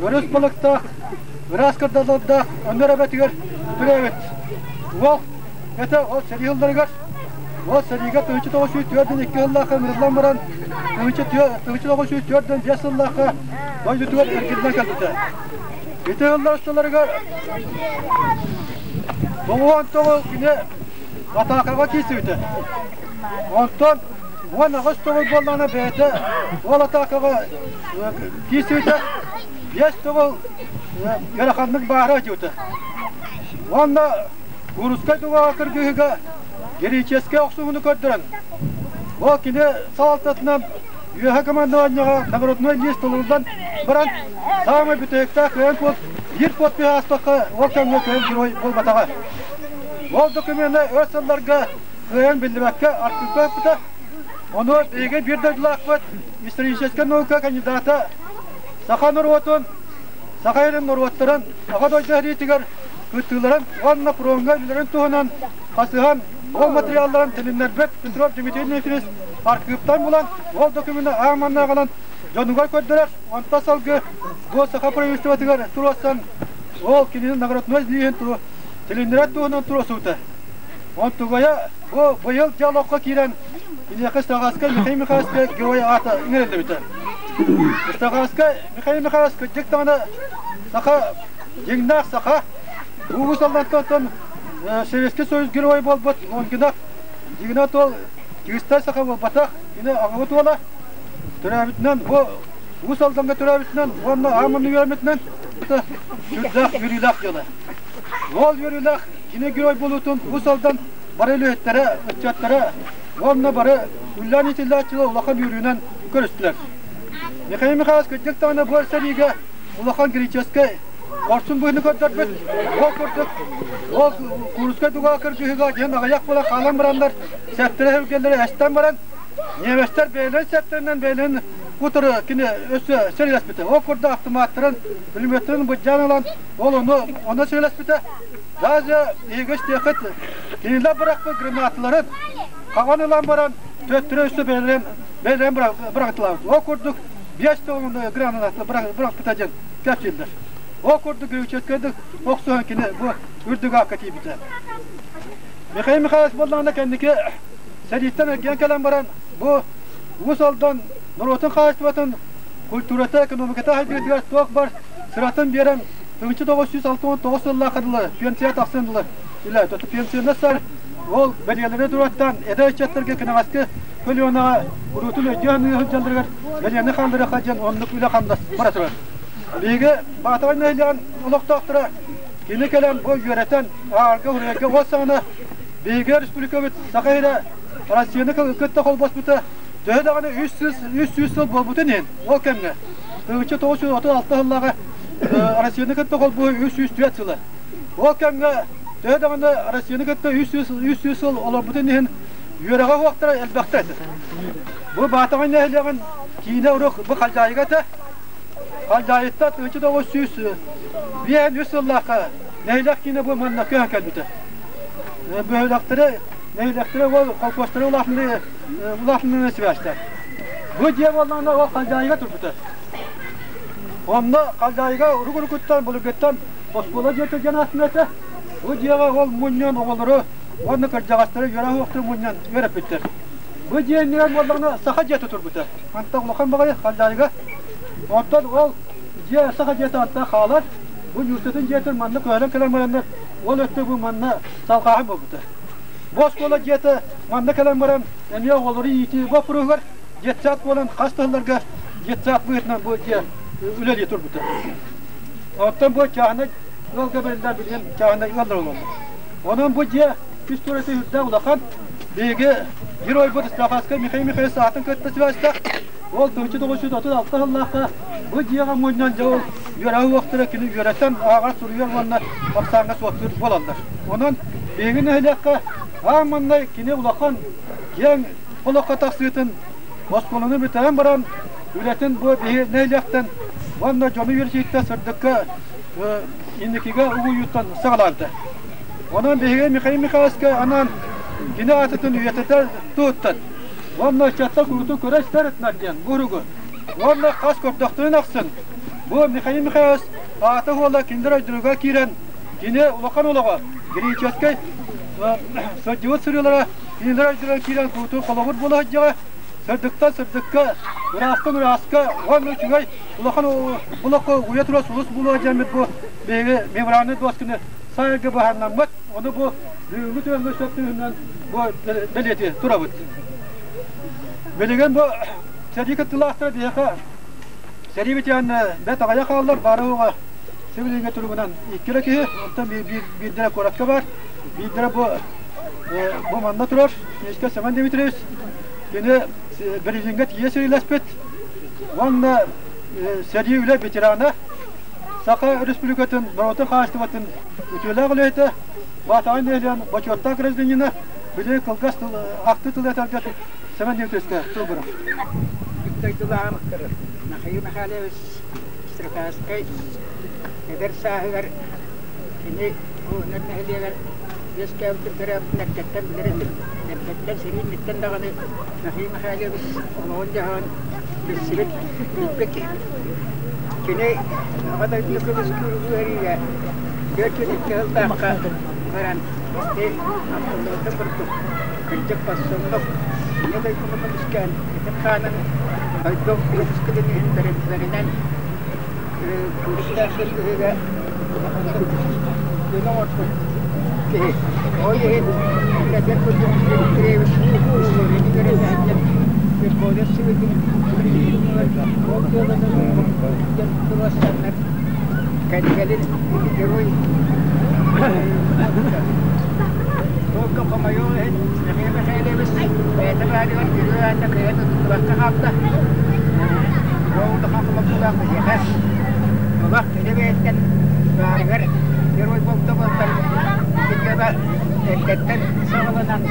өрүс балыктаах, ыраас кырдаллардаах Өнөр эбэтигэр төрөөбүт. Уол этэ ол сэрии сылларыгар ол сэриигэ 1942 сыллаахха ыҥырыллан баран 1945 сыллаахха дойдутугар эргиллэн кэлбитэ. Ити сыллар усталарыгар тоҕуон тоҕу кини атаакаҕа киирсибитэ. Онтон 18 тоҕус буоллаҕына бэйэтэ ол атаакаҕа киирсибитэ. Биэс тоҕул ыараханнык баара дьута. Уонна Курскай дугаҕа кыргыһыыга героическай охсуһууну көрдөрөн, ол кини салалтатынан үөһэ командованиеҕа наградной лист толоруллан баран, саамай бүтэһиктээх кыайан куот биир подпиһы ааспакка ол кэмҥэ кыайан герой буолбатаҕа. Ол докумена өр сылларга кыайан биллибэккэ архыыппыта. Ону биһиги биир дойдулаахпыт историческай наука кандидата саха норуотун, саха сирин норуоттарын Аҕа дойду сэриитигэр кыттыыларын уонна фроҥҥа үлэлэрин туһунан хасыһан ол материалларын тилиннэрбит Петров Дмитрий Дмитриевич архыыптан булан ол докумены аан манна аҕалан дьонугар көрдөрөр, онтон салгыы бу саха правительствотыгар туруорсан ол кинини наградной лииһин тилиннэрэр туһунан туруорсубута. Онтугайа бу быйыл дьэ олоххо киирэн киниэхэ Стахаскай Михаил Михайловичка герой аата иҥэриллибитэ. Стахаскай Михаил Михайлович кырдьык даҕаны саха дьиҥнээх саха Уус Алдантан Советский Союз геройа буолбут Лонгинов дьиҥинэ ол чыыстай саха буолбатах, кини аҕабыт уола төрөөбүтүнэн бу Уус Алдаҥҥа төрөөбүтүнэн уонна ааманы үөрэммитинэн сүрдээх үөрүүлээх дьыала. Ол үөрүүлээх кини герой буолуутун Уус Алдан бары үлэһиттэрэ, ыччаттара уонна бары үллээн иитиллээччилэр улахан үөрүүнэн көрүстүлэр. Михаил Михайлович кырдьык даҕаны бу сэриигэ улахан греческэй хорсун быһыыны көрдөрбүт. Ол курдук, ол Курскай дуга кыргыһыыга диэн аҕыйах буола хаалан бараннар, сэптэрэ сэргэлэрэ эстэн баран, немецтэр бэйэлэрин сэптэринэн бэйэлэрин утары кини өссө сэриилэспитэ. Ол курдук автоматтарын, пулеметтарын быдьаан ылан, ол ону ону сэриилэспитэ. Даже биһиги истиэххит, кинилэр бырахпыт гранаталарын хаҕан ылан баран, төттөрү өссө бэйэлэрин бэйэлэрин бырахтылаабыт. Ол курдук биэс тоҕун граната бырахпыта диэн кэпсииллэр. Ол курдук греческайдык охсуһан кини бу үрдүк аакка тиийбитэ. Михаил Михайлович буоллаҕына кэнники сэрииттэн эргийэн кэлэн баран бу Уус Алдан норуотун хаһаайыстыбатын культурата, экономиката сайдыытыгар туох бар сыратын биэрэн 1969 сыллаахха дылы пенсия тахсан дылы үлэ пенсионер сар ол бэлиэлэри туруоттаан эдэр ыччаттарга кэнэҕэски көлүөнэҕэ куруутун өйдөөн сылдьалларыгар бэлиэни хаалларыахха диэн оннук үлэ-хамнас бара турар. Биһиги Баатаҕай нэһилиэгин олохтоохторо кини кэлэн бу үөрэтэн аарга уруйарга уот саҕана биһиги республикабыт Саха сирэ Россияны кытта холбоспута төһө даҕаны 300 сыл буолбутун иһин ол кэмҥэ 1936 сыллааҕы Россияны кытта холбоһуу 304 сыла. Ол кэмҥэ төһө даҕаны Россияны кытта 300 сыл олорбутун иһин үөрэҕэ суохтара элбэхтэ этэ. Бу Баатаҕай нэһилиэгин киинэ уруок бу Халдьаайыга этэ. Халдьаайыттан 1953 сыллаахха нэһилиэк киинэ бу манна көһөн кэлбитэ. Бөһүөлэктэри, нэһилиэктэри ол холкуостары улаатыннарыы сибээстээх. Бу дьиэ буоллаҕына ол Халдьаайыга турбута. Онно Халдьаайыга урук-урукуттан, былыргыттан оскуола дьиэтэ диэн ааттанар этэ. Бу дьиэҕэ ол мунньан оҕолору уонна кырдьаҕастары үөрэх уохтары мунньан үөрэппиттэр. Бу дьиэ иннигэр буоллаҕына саха дьиэтэ турбута. Мантан улахан баҕайы Халдьаайыга. Оттон ол дьиэ саха дьиэтэ антан хаалар. Бу Ньуустатын дьиэтин манна көһөрөн кэлэн бараннар ол өттө бу манна салҕааһын буолбута. Бу оскуола дьиэтэ манна кэлэн баран эмиэ оҕолору иитии боппуруоһугар детсад буолан хас да сылларга детсад быһыытынан бу дьиэ үлэлии турбута. Оттон бу чааһынай ыалга бэриллэр билигин чааһынай ыаллар олороллор. Онон бу дьиэ историята үрдээх улахан. Биһиги геройбут Стахаска Михаил Михайлович аатын кытта сибээстээх. Ол 1936 сыллаахха бу дьиэҕэ мунньан дьэ ол үөрэҕи уохтара кини үөрэтэн ааҕар суруйар уонна ахсааҥҥа суоттуур буолаллар. Онон биһиги нэһилиэккэ аан маҥнай кини улахан киэҥ олоххо тахсыытын оскуоланы бүтэрэн баран үлэтин бу биһи нэһилиэктэн уонна дьону үөрэтииттэн сырдыкка инникигэ угуйууттан саҕалаабыта. Онон биһиги Михаил Михайловичка анаан кини аатытын үйэтитэр туһуттан уонна ыччаттар куруутун көрө истэр диэн буругу уонна хас көрдөхтөрүн ахсын бу Михаил Михайлович аата уола кинилэр өйдөрүгэр киирэн кини улахан олоҕо греческэй сылдьыбыт сырыылара кинилэр өйдөрүгэр киирэн куруутун холобур буола сылдьыаҕа сырдыктан сырдыкка ыраастан ырааска уонна үчүгэй улахан олоххо уйа турар сулус буолуо диэммит бу биһиги мемориальнай дуосканы сайылга быһаарынаммыт ону бу бүгүҥҥү түгэҥҥэ сөп түһүнэн бу бэлиэтии турабыт. Билигин бу сэрии кыттыылаахтара биһиэхэ сэрии ветеранна бэрт аҕыйах хааллар баара уоҕа сибилиҥҥэ туругунан икки эрэ киһи, онтон биирдэрэ куоракка баар, биирдэрэ бу бу манна турар Мишка Семен Дмитриевич кини Берлиҥҥэ тиийэ сэриилэспит уонна сэрии үлэ ветерана, Саха Республикатын норуотун хаһаайыстыбатын үтүөлээх үлэһитэ, Баатаҕай нэһилиэгин бочуоттаах гражданина, били кылгас тыл, ахтыы тылы этэргэ Семен Дмитриевичкэ тыл бырах. Дойдулааҕым Михаил Михайлович Строкавскай эдэр сааһыгар кини бу нэһилиэгэр үөскээбитин төрөөбүтүн эрдэттэн билэр этим. Эрдэттэн сэриинниттэн даҕаны Михаил Михайлович олоҕун-дьаһаҕын билсибит, билбит киһи. Кини Аҕа дойдуну көмүскүүр үөриигэ 42 сыллаахха баран ити ахтыллыбытын курдук кырдьык хорсуннук Ийэ дойдуну көмүскээн итин хаанын дойдум көмүскэлин иһин бэринэн күүстээх кыргыһыыга дьону оҥорбут киһи. Ол иһин этэр курдук Дмитриевич историяны үөрэтээччи Верховный Советын ол дьыаланы диэн туруорсаннар кэлин герой Только хомойуох иһин Михаил Михайлович бэйэтэ баарыгар үһү аата кыайан тутуллубакка хаалла. Ол улахан хомолтолоох биһиэхэ. Олох кини бэйэттэн баарыгар герой буолта буолтар ити дьыала эрдэттэн саҕаланан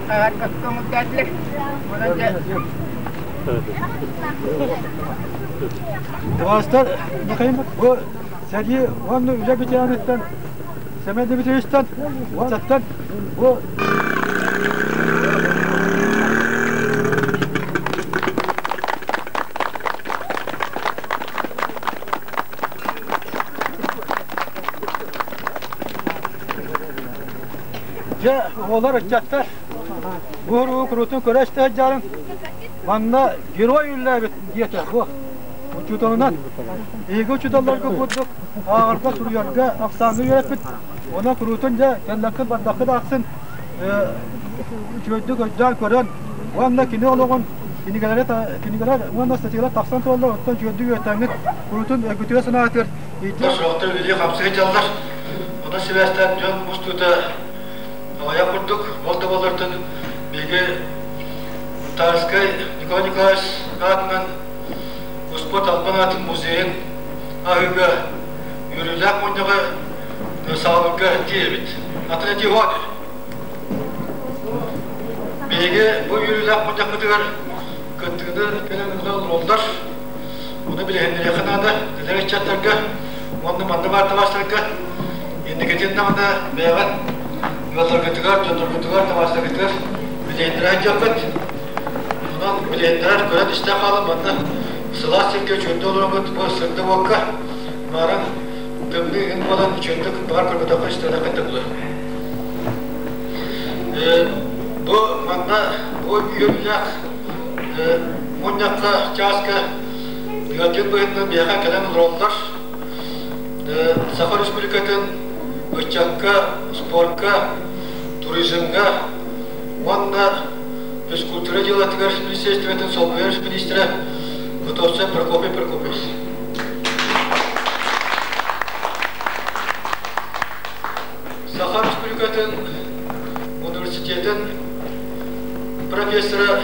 хаһан көҥүллээтилэр. Онон дьэ Табаарыстар, Михаил бу сэрии уонна үлэ ветераныттан Семен Дмитриевичтан уончаттан бу Дьэ, оҕолор, ыччаттар, бу уругу куруутун көрө истэ сылдьарын манна герой үллээбит диэтэ бу учууталынан. Эһиги учууталларга курдук ааҕарга, суруйарга, ахсааҥҥа үөрэппит. Онон куруутун дьэ кэллэххит бардаххыт ахсын үчүгэйдик өйдөөн көрөн уонна кини олоҕун кинигэлэри кинигэлэр уонна статьялар тахсан тураллар, оттон үчүгэйдик үөрэтэҥҥит куруутун өйгүтүгэр санаатыгар Суохтар үлэлии хамсыы дьаллар. Онон сибээстээн дьон мустуута аҕыйах курдук. Ол да буоллартан биһиги Тарскай Николай Николаевич аатынан успуорт албан аатын музейын аһыыга үөрүүлээх мунньаҕы саҕалыырга тиийэбит. Атын этии суох Биһиги бу үөрүүлээх мунньахпытыгар кыттыыны кэлэн ыла олороллор. Ону билиһиннэриэххэ наада эдэр ыччаттарга уонна манна баар табаарыстарга инникитин даҕаны бэйэҕит ыалларгытыгар, дьонноргутугар, табаарыстаргытыгар билиһиннэрэ сылдьыаххыт. Онон билиһиннэрэр көрөн-истэн хаалан манна сылаас сиргэ үчүгэйдик олороҥҥут бу сырдык уокка мааран тымныы иһин буолан үчүгэйдик баҕар көрбөтөххө истибэтэххит да буолуо. Бу манна бу үөрүүлээх мунньахха чааска ыалдьыт быһыытынан биһиэхэ кэлэн олороллор. Саха Республикатын ыччакка, спорка, туризмҥа уонна физкультура дьыалатыгар министиэристибэтин солбуйар министрэ Готовцев Прокопий Прокопьевич. Саха Республикатын университетын профессора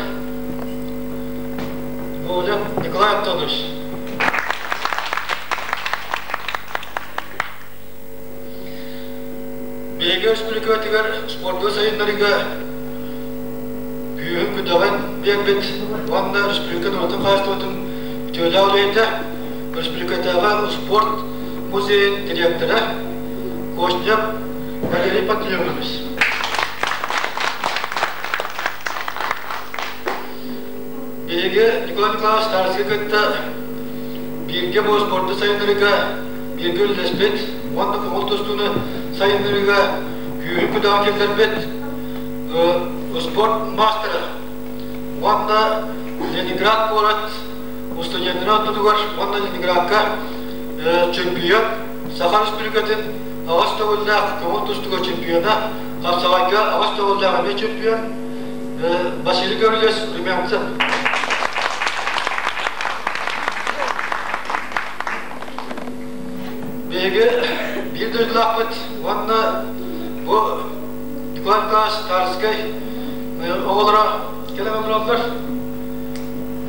Гоголев Николай Антонович. Биһиги республикатыгар спорду сайыннарыыга күүһүн-күдэҕин биэрбит уонна республика норуотун хаһаайыстыбатын үтүөлээх үлэһитэ, республикатааҕы спорт музейын дириэктэрэ Костя Валерий Пантелеймонович. Биһиги Николай Николаевич Тарскай кытта бииргэ бу спорду сайыннарыыга бииргэ үлэлэспит уонна көҥүл тустууну сайыннарыыга күүһүн-күдэҕин киллэрбит спорт маастара уонна Ленинград куорат устудьуоннарын ортотугар уонна Ленинградка чемпион Саха Республикатын аҕыс төгүллээх көҥүл тустууга чемпиона, хапсаҕайга аҕыс төгүллээх эмиэ чемпион Василий Гаврильевич Румянцев. Биһиги биир дойдулаахпыт уонна бу Николай Николаевич Тарскай оҕолоро кэлэн олороллор.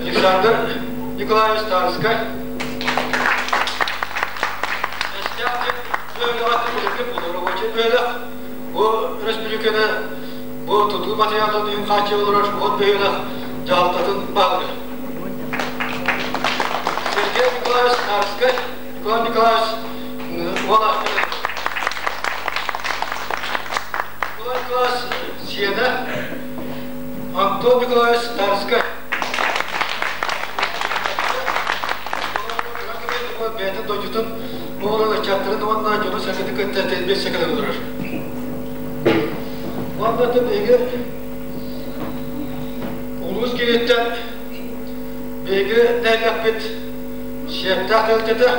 Александр Николаевич Тарскай Бу өрөспүүбүлүкэни бу тутуу материалын үйүн хааччыйа олорор от бөһүөлэк дьаһалтатын баһылыга. Сергей Николаевич Тарскай, Николай Николаевич уола Николай Николаевич сиэнэ Антон Николаевич Тарскай. Бэйэтин дойдутун оҕолорун ыччаттарын уонна дьону-сэргэни кытта тэлбиэссэ кэлэн олорор. Уонна биһиги улуус кииниттэн биһиги нэһилиэкпит сиэптээх тэрилтэтэ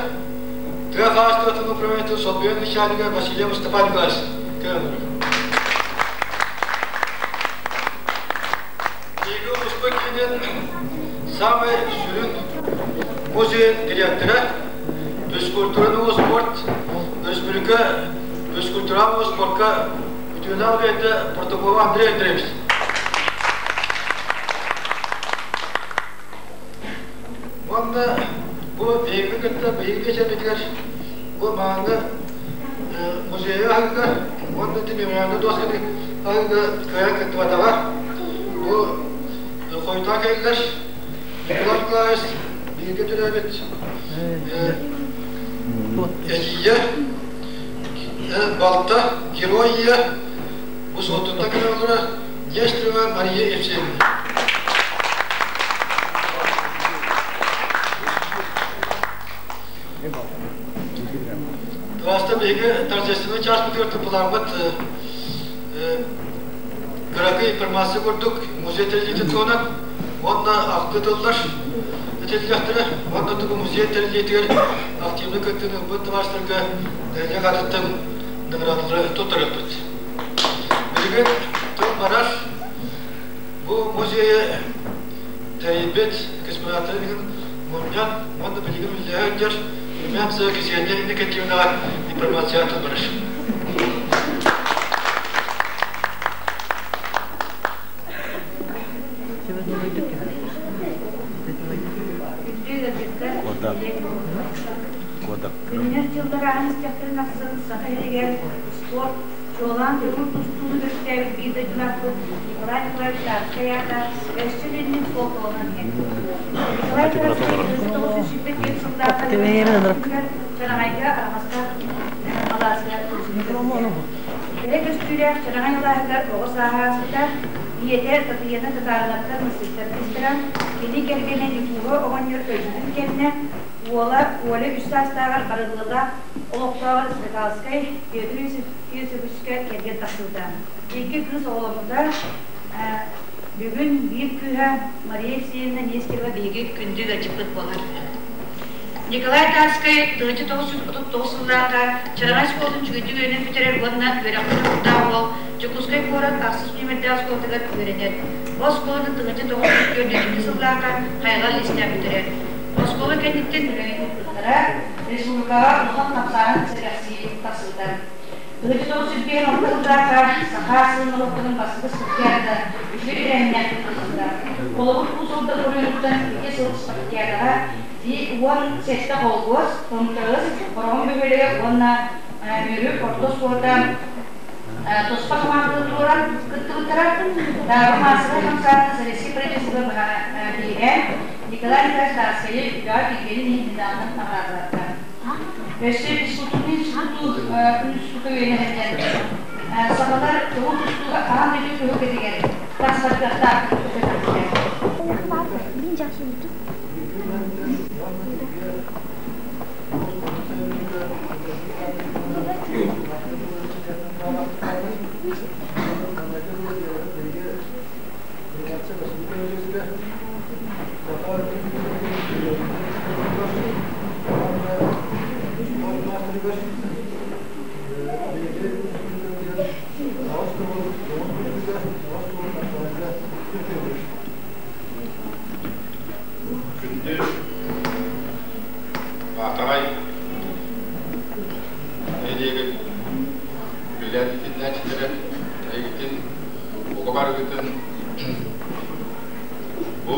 тыа хаһаайыстыбатын управлениетын солбуйар начальнига Василий Мустафа Николаевич кэлэн олорор. Биһиги улууспут киинин саамай сүрүн музейын дириэктэрэ, физкультураны спорт, республика физкультурального спорка үтүөлээх үлэһитэ Протопова Андрей Андреевич. Уонна бу биһиги кытта биһиги биэчэрбитигэр бу мааны музейы аһыыга уонна ити мемориальнай дуосканы аһыыга кыайан кыттыбатаҕа. Бу хойутаан кэллэр Николай Николаевич бииргэ төрөөбүт эдьиийэ, балта, герой ийэ бу Суоттуттан кэлэн олорор Нестерова Мария Евсеевна. Кылааста биһиги торжественный чааспытыгар туппулааммыт. Кыракый информация курдук музей тэриллиитин туһунан уонна ахтыы тыллар этиллиэхтэрэ уонна тугу музей тэриллиитигэр активнай кыттыыны ылбыт табаарыстарга нэһилиэк аатыттан наградалары туттарыахпыт. Билигин тыл барар бу музейы тэрийбит экспонаттары билигин мунньан уонна билигин үлэлэһэ сылдьар Румянцева Ксения Иннокентьевнаҕа информация тыл барар. Күннэр дьыллар ааһан истэхтэрин ахсын Саха сиригэр спорт, чуолаан көҥүл тустууну төрүттээбит биир дойдулаахпыт Николай Николаевич Тарскай аата өссө дириҥник суолталанан иһэр. Николай Тарскай 1924 сыллаахха Чараҥайга Араҥастаах алааска Кэрэ көстүүлээх Чараҥай алааһыгар оҕо сааһа ааспыта, ийэтэ Татыйана Татарынаптар Мысыктар кыыстара, кини кэргэнэ Ньукууһа оҕонньор өлбүтүн кэннэ уола Оля үс саастааҕар барыллыылаах олохтооҕор Стрекалскай Петр Иосифовичка кэргэн тахсыбыта. Икки кыыс оҕоломмута. Бүгүн биир кыыһа Мария Евсеевна Нестерова биһиги күндү ыалдьыппыт буолар. Николай Тарскай 1939 сыллаахха Чараҥай оскуолатын үчүгэйдик үөрэнэн бүтэрэр уонна үөрэххэ дьоҕурдаах уол Дьокуускай куорат ахсыс нүөмэрдээх оскуолатыгар үөрэнэр. Бу оскуоланы 1944 сыллаахха хайҕал лиистээх бүтэрэр. Оскуола кэнниттэн үлэлээбиттэрэ республикаҕа улахан хамсааһын сэрэхсийии тахсыбыта. 1956 сыллаахха Саха сирин норуоттарын бастакы спартакиадата үчүгэй тэрээһиннээхтик ыытыллыбыта. Холобур, Уус Алдан оройуонуттан ити сыл спартакиадаҕа 17 холкуос, Томторус, Хороҕон бөһүөлэгэ уонна Мүрү орто оскуолата туспа хамаанданы туруоран кыттыбыттара. Дааба маассабай хамсааһын Советскай правительство биһирээн Николай Николаевич Тарскайы үлэҕэ килбиэнин иһин медалынан наҕараадалаабыта. Өссө физкультурный институту институтка үөрэнэ сылдьан сахалар тугу тустууга аан дойду түһүлгэтигэр тахсар кыахтаахтык көрдөрбүттэр. Күндү Баатаҕай нэһилиэгин үлэлээн итиннээччилэрэ эйигитин бука барыгытын бу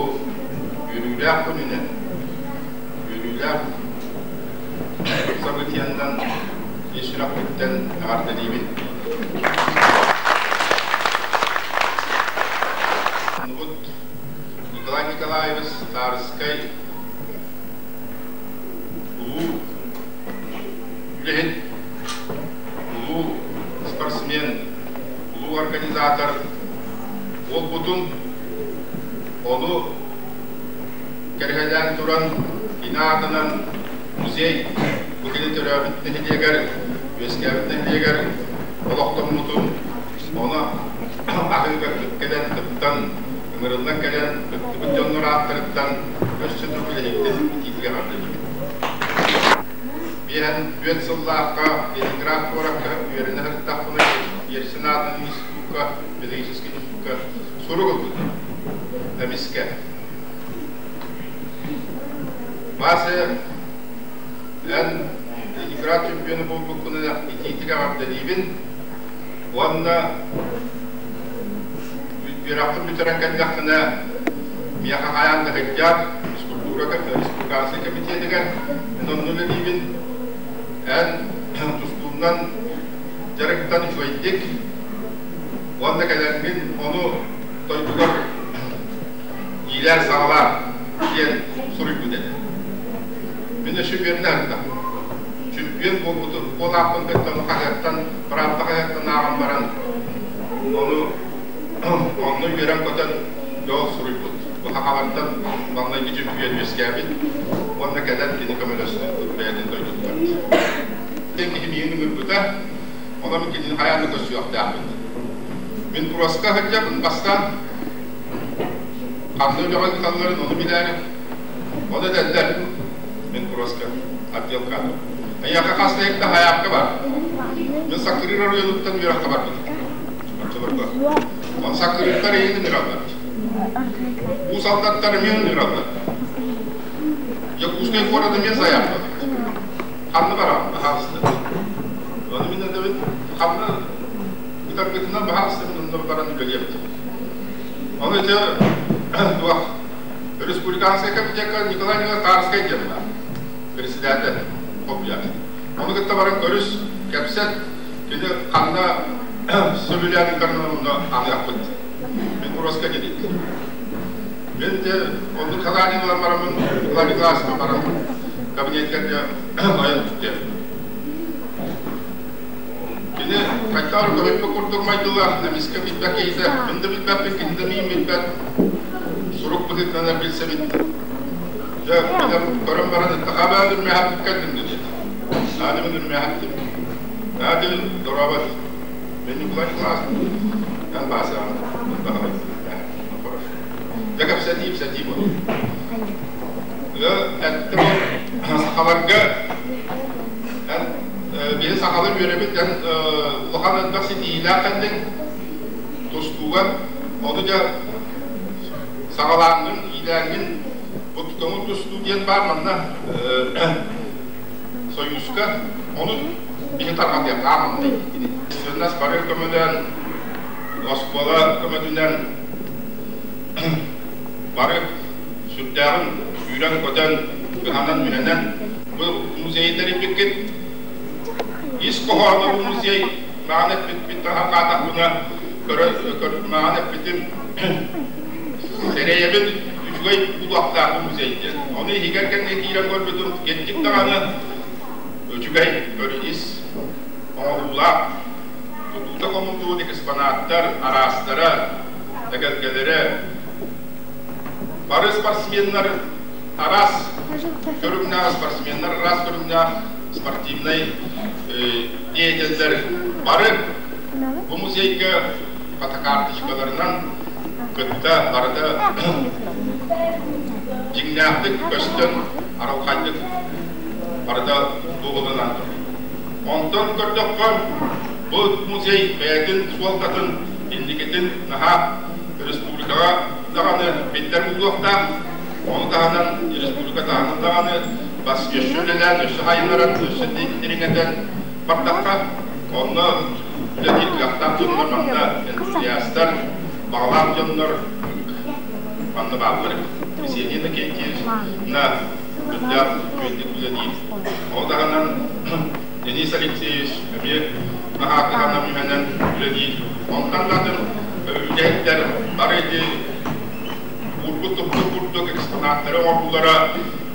үөрүүлээх күнүнэн, үөрүүлээх событиянан ис сүрэхпиттэн эҕэрдэлиибин. Нубут Николай Николаевич Тарскай улуу үлэһит, улуу спортсмен, улуу организатор буолбутун, ону кэрэһэлээн туран кини аатынан музей бу кини төрөөбүт нэһилиэгэр, үөскээбит нэһилиэгэр олохтоммутун, ону аһыыга кэлэн кыттан, ыҥырыллан кэлэн кыттыбыт дьоннор ааттарыттан өссө төгүл эһигитин итиитигэр эҕэрдэлиибин. Биэһэн түөрт сыллаахха Ленинград куоракка үөрэнэ сырыттахпына Ельцин аатынан институкка, педагогическай институкка сурук ылбытым. Эмискэ. Вася, эн Ленинград чемпиона буолбуккунан итиитик эҕэрдэлиибин уонна үөрэхпин бүтэрэн кэллэххинэ миэхэ хайаан да сылдьар физкультура республиканскай комитетыгар мин онно үлэлиибин. Эн тустуунан дьарыктан үчүгэйдик уонна кэлэҥҥин ону дойдугар иилээн-саҕалаан диэн суруйбут этэ. Мин өссө үөрэнэ сырыттым. Чөмпүйүөн буолбутун буолааппын кытта ону хаһыаттан, Правда хаһыаттан ааҕан баран ону онно үөрэн-көтөн дьол суруйбут. Бу сахалартан маҥнайгы чөмпүйүөн үөскээбит уонна кэлэн кини көмөлөспүт бэйэтин дойдутугар. Киһи миигин ыҥырбыта, онон кинини хайаан да көрсүөхтээхпин. Мин Куроска сылдьабын бастаан ханна үлэҕэ ыыталларын ону билээри. Ону этэллэр мин Куроска отдел кадров. Эйиэхэ хас да иһиттэ хайаапка бар. Мин Саккырыыр оройуонуттан үөрэххэ барбытым. Оччолорго. Ол Саккырыырдар эйигин ыҥыраллар. Уус Алдаттар эмиэ ыҥыраллар. Якутскай куорат эмиэ заявка. Ханна бараҕын, баһаалыста. Ону мин этэбин, ханна ытаргытынан баһаалыста мин онно баран үлэлиэм. Ону ити туох республиканскай комитекка Николай Николаевич Тарскай диэн баар. Председатель хобуйааччы. Ону кытта баран көрүс, кэпсэт, кини ханна сөбүлээн ыытарынан онно аныахпыт. Мин Куроска диэбит. Мин де оннук халаанин ылан бараммын Николай Николаевичка баран кабинетигэр де айан түттем. Кини хайдах көмөппө курдук майгылаах, эмискэ билбэт киһитэ, мин да билбэппин, кини да миин билбэт. Сурук быһыытынан билсэбит. Дьэ, көрөн баран, хабаа үрмэһэп кэллим диэт. Ааны мин үрмэһэптим. Аады дорообот. Мен Николай Николаевич, эн баасаҕын, баҕалай. Дьэ кэпсэтии ипсэтии буолар. Эттим сахаларга эн биһи сахалар үөрэбит эн улахан элбэх ситиһиилээх кэллиҥ тустууга ону дьэ саҕалааҥҥын иилээҥҥин бу көҥүл тустуу диэн баар манна Союзка ону биһи тарҕатыахтаах манна Сыннас бары көмөлөөн оскуола көмөтүнэн бары сүрдээҕин сүүрэн-көтөн, кыһанан-мүһэнэн бу музейы тэрийбиккит. Ис хоһооно бу музей маҕан эппиппит таһарҕаатахпына көрө маҕан эппитим сэрэйэбин үчүгэй улахтаах бу музей диэн. Ону иһигэр кэннэ киирэн көрбүтүм кэнник даҕаны үчүгэй көрү ис оҥоһуулаах тутуута хомуллубут экспонаттар араастара, эгэлгэлэрэ, бары спортсменнар араас көрүҥнээх спортсменнар араас көрүҥнээх спортивнай деятеллэр бары бу музейга фотокарточкаларынан кытта барыта дьиҥнээхтик көстөн арылхайдык барыта туолунан турар. Онтон көрдөххө, бу музей бэйэтин суолтатын инникитин наһаа республикаҕа даҕаны биллэр буолуохтаах. Ону таһынан республика таһынан даҕаны бас өссө үлэлээн, өссө хайыннаран, өссө дириҥэтэн бардахха, онно үлэлиир кыахтаах дьоннор манна энтузиастар, баҕалаах дьоннор манна бааллар эбит. Ксения Иннокентьевна үрдээх үчүгэйдик үлэлиир. Ол таһынан Денис Алексеевич эмиэ наһаа кыһанан мүһэнэн үлэлиир. Онтон да атын үлэһиттэр бары ити уурбут-туппут курдук экспонаттары оҥоруулара,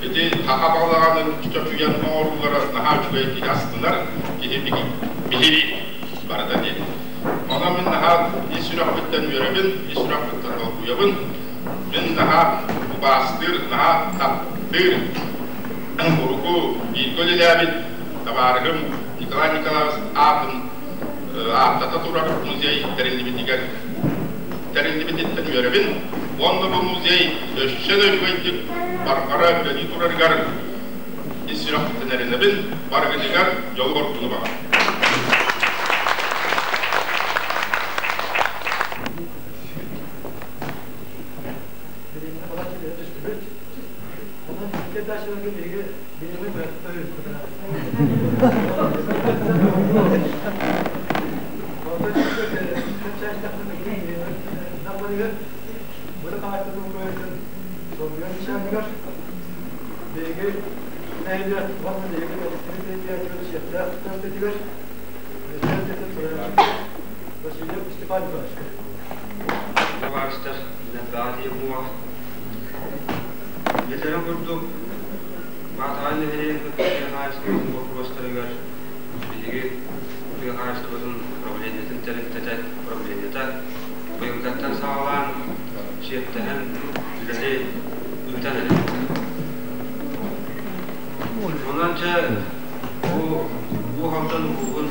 ити саха балаҕанын чочуйан оҥоруулара наһаа үчүгэй киһи астынар, киһи биһириир барыта диэн. Онон мин наһаа ис сүрэхпиттэн үөрэбин, ис сүрэхпиттэн долгуйабын. Мин наһаа убаастыыр, наһаа таптыыр урукку бииргэ үлэлээбит табаарыһым Николай Николаевич аатын ааттата турар музей тэриллибитигэр тэриллибититтэн үөрэбин уонна бу музей өссө да үчүгэйдик барҕара үлэлии турарыгар ис сүрэхпиттэн эрэнэбин, барыгытыгар дьолу-соргуну баҕарабын. Васильев Степан Николаевич. Табаарыстар, Баатыйа Бума. Билэрин курдук, Баатаҕай нэһилиэгин кытта тыа хаһаайыстыбатын боппуруостарыгар биһиги тыа хаһаайыстыбатын управлениетын тэрилтэтэ, управлениета быйылгаттан саҕалаан сиэттэһэн үлэни ыытан эрэбит. Онон чэ, бу Уус Алдан улууһун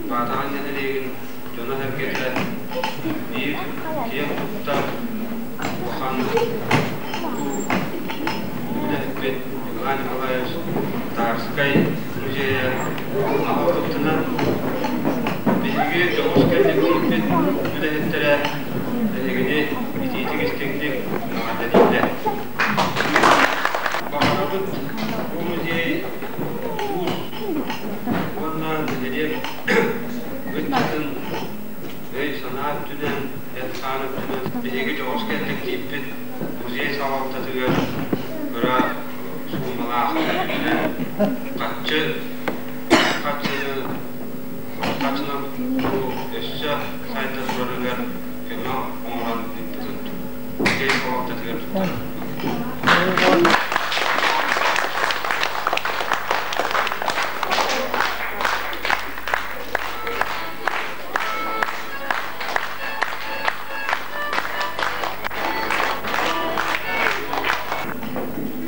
Баатаҕай нэһилиэгин дьоно-сэргэтэ Биир киэн туттар улахан үлэһиппит Николай Николаевич Тарскай музейа аһыллыбытынан биһиги дьоҕус кэллэктииппит үлэһиттэрэ эһигини итиитик-истиҥник эҕэрдэлииллэр. Баҕарабыт бу музей улуус уонна нэһилиэк ыччатын өй-санаа өттүнэн, эт-хаан өттүнэн биһиги дьоҕус кэллэктииппит музей салалтатыгар кыра суумалаах харчы харчыны харчынан бу өссө сайда турарыгар көмө оҥорон ыыппытын музей салалтатыгар туттарар.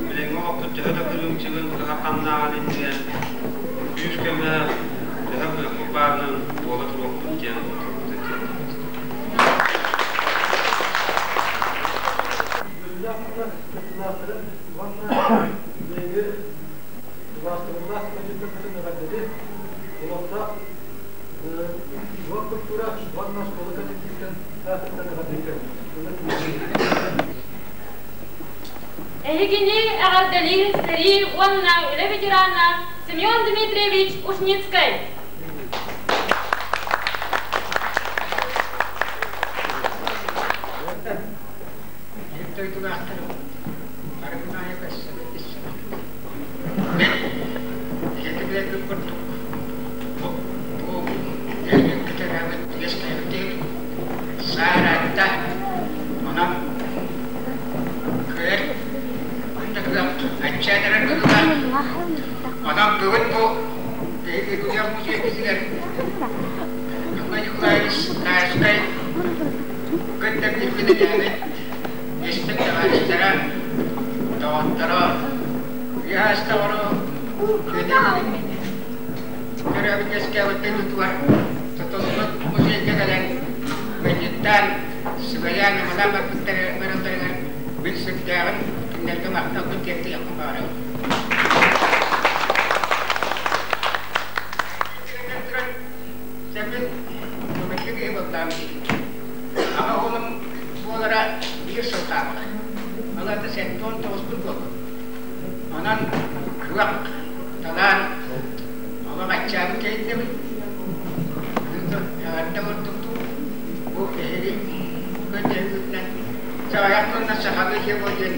Билиҥҥи олохпут төһө да кырыымчыгын кыһарҕаннааҕын иннинэн күүс-көмө төһө кыахпыт баарынан буола туруохпут диэн тылбытын тиэрдэбит. Үөрүүлээх мунньах кыттыылаахтарын уонна биһиги убаастабыллаах ыалдьыттарбытын эҕэрдэлиир олохтоох Уот культура уонна оскуола коллективтэн аатыттан эҕэрдэлиир. Эһигини эҕэрдэлиир сэрии уонна үлэ ветерана Семен Дмитриевич Ушницкай. Дойдулаахтарым, барыбын аайы көрсөбүт истэбит. Эһиги курдук бу нэһилиэккэ төрөөбүт үөскээбитим саараатта. Онон кыайар кыах аччаан эрэр быһыылаах. Онон бүгүн бу биһиги Күөх музейбытыгар Николай Николаевич Тарскай кытта бииргэ үлэлээбит истиҥ табаарыстара, доҕотторо, үйэ оҕоро төрөөбүт үөскээбиттэн тутугар тутуллубут музейга кэлэн ыанньыттаан, сүбэлээн-амалаан барбыттарыгар мин сүрдээҕин кинилэргэ махталбын тиэрдиэхпин баҕарабын. Сэммин көмөлгө киһи буоллаҕым дии. Аҕа уолум буолара биир сыл хаалла. Ол аата 79-пун буоллум. Онон кыах, талаан олох аччаабыт киһитэбин. Эҕэрдэ курдук бу эһиги көрдөһүүгүтүнэн саҕайах тылынан сахалыы дьиэ диэн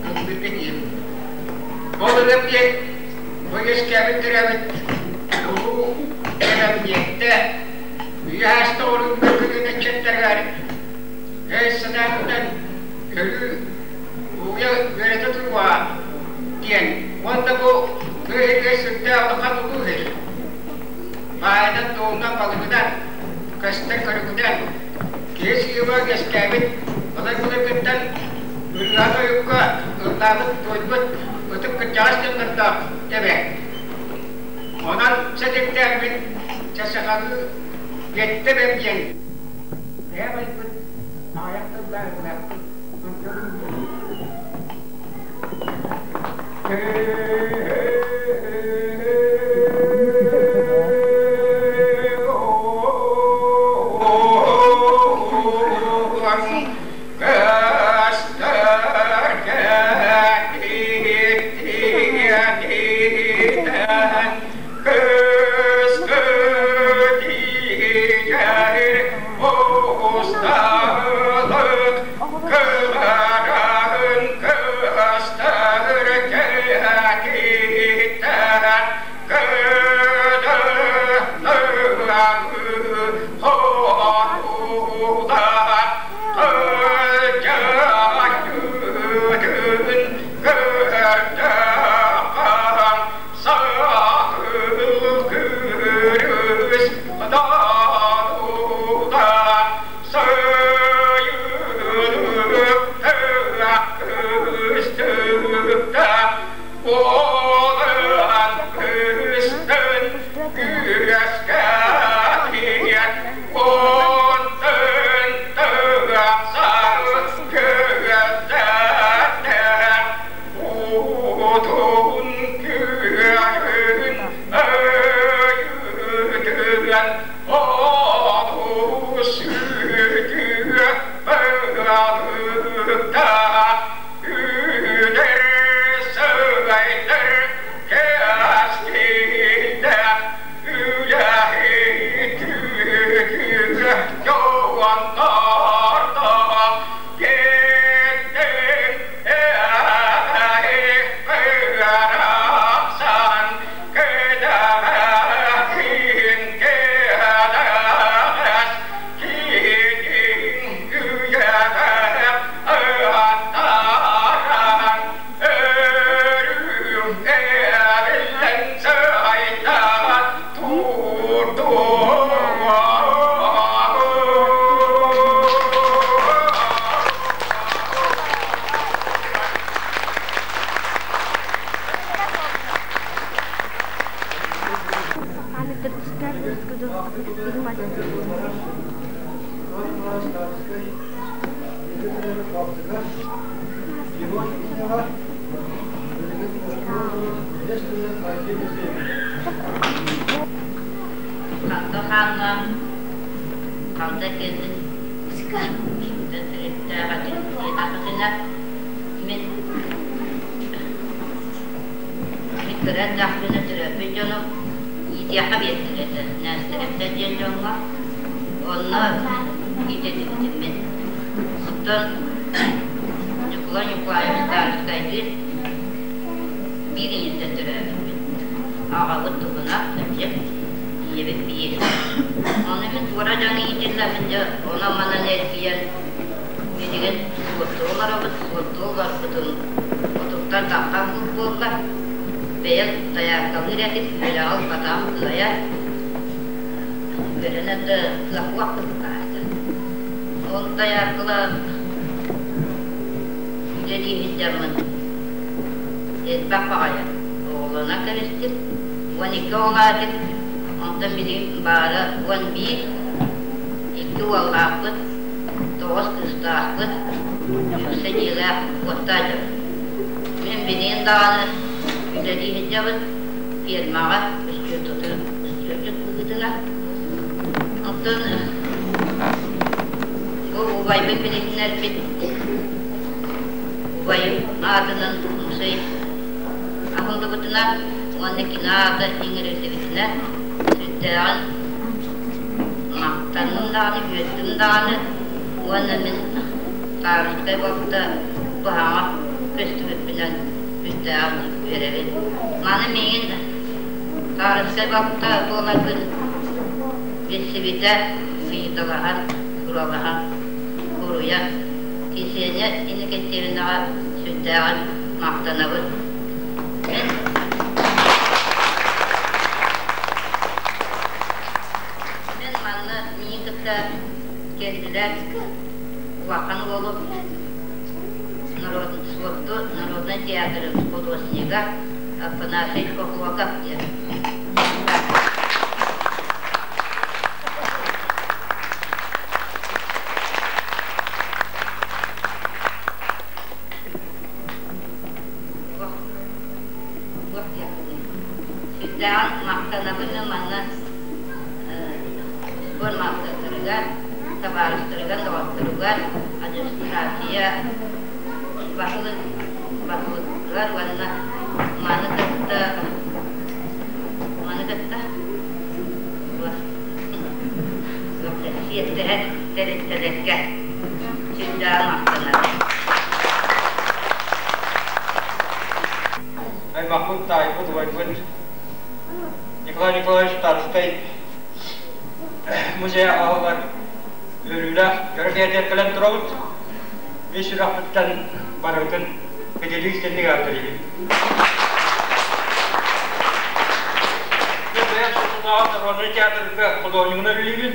ыллыырга тиийэбин. Ол ырыам диэн бу үөскээбит төрөөбүт улуу эбэм үйэ ааста орунга күнүн ыччаттарыгар өй-санаатыттан өрүү ууя үөрэтэ туруоҕа диэн уонна бу тыа иһигэр сүрдээх улахан улуу сир баайынан дуолунан балыгынан көстөр көрүҥүнэн киһи сыыба үөскээбит былыр-былыргыттан ырыа тойукка ыллаабыт туойбут ытык кырдьаҕас дьоннордоох эбэ. Онон сэдиптээбит часахалыы Биэттэ бэм диэн бэйэм айбыт аҕыйах тыллаах ылааппын Кысталык кыларан кыстар кэһэтиттэн. Ханта хаанна халда кэллин кимтэн төрүттээх этин диэтэххитинэ мин мин кыра эрдэхпинэ төрөппүт дьонум иитиэххэ биэрдилэр этэ Нээстэрэптэр диэн дьоҥҥо онно иитиллибитим мин. Оттон Ньукулай Ньукулаевич Тарскайдыын биир ийэттэн төрөөбүппүт. Аҕабыт туһунан кырдьык, ийэбит биир. Ону мин туора дьон иитиллэбин дьэ онон-манан эргийэн билигин суоттуу олоробут, суоттуу олорбутун отуттан таххан кур буолла. Бэйэм дайааркалыыр этим, үөрэҕи ылбатаҕым кыайар. Үөрэнэр да кыах быһыылаах. Ол дайааркала үлэлии сылдьаммын элбэх баҕайы оҕолонон кэбистим. 12 оҕолоох этим, онтон билигин баара 11, икки уоллаахпыт, тоҕус кыыстаахпыт, үксэ дьиэлээх уоттаах дьон. Мин билигин даҕаны үлэлии сылдьабын фермаҕа үстүөччүт быһыытынан. Оттон бу убайбын билиһиннэрбит убайым аатынан музей аһыллыбытынан уонна кини аата иҥэриллибитинэн сүрдээҕин махтанным даҕаны, үөрдүм даҕаны уонна мин Таарычтай буолбута быһаҕа көстүбүппүнэн сүрдээҕин үөрэбин. Маны миигин Таарычтай буолбута буоларбын билсибитэ, ыйыталаһан, суралаһан, суруйан Кисиэнньэ Иннокентьевнаҕа сүрдээҕин махтанабын. Мин Мин манна миигин кытта кэллилэр улахан уолум Суотту народнай театрын художнига Афанасий Охлопов диэн. Сүрдээҕин махтанабын манна спорт маастардарыгар, табаарыстарыгар, доҕотторугар, администрация баһылык баһылыгар уонна маны кытта маны кытта сиэттэрэн тэрилтэлэргэ сүрдээҕин махтанабын. Аймахпыт, таайбыт, убайбыт Николай Николаевич Тарскай музейа аһыллар үөрүүлээх дьоро киһитигэр кэлэн турабыт. Мин сүрэхпиттэн барыбытын Фиделий истинник ааттарыыбын. Мен бэйэм Сотутааҕы народнай театрга художнигынан үлэлиибин.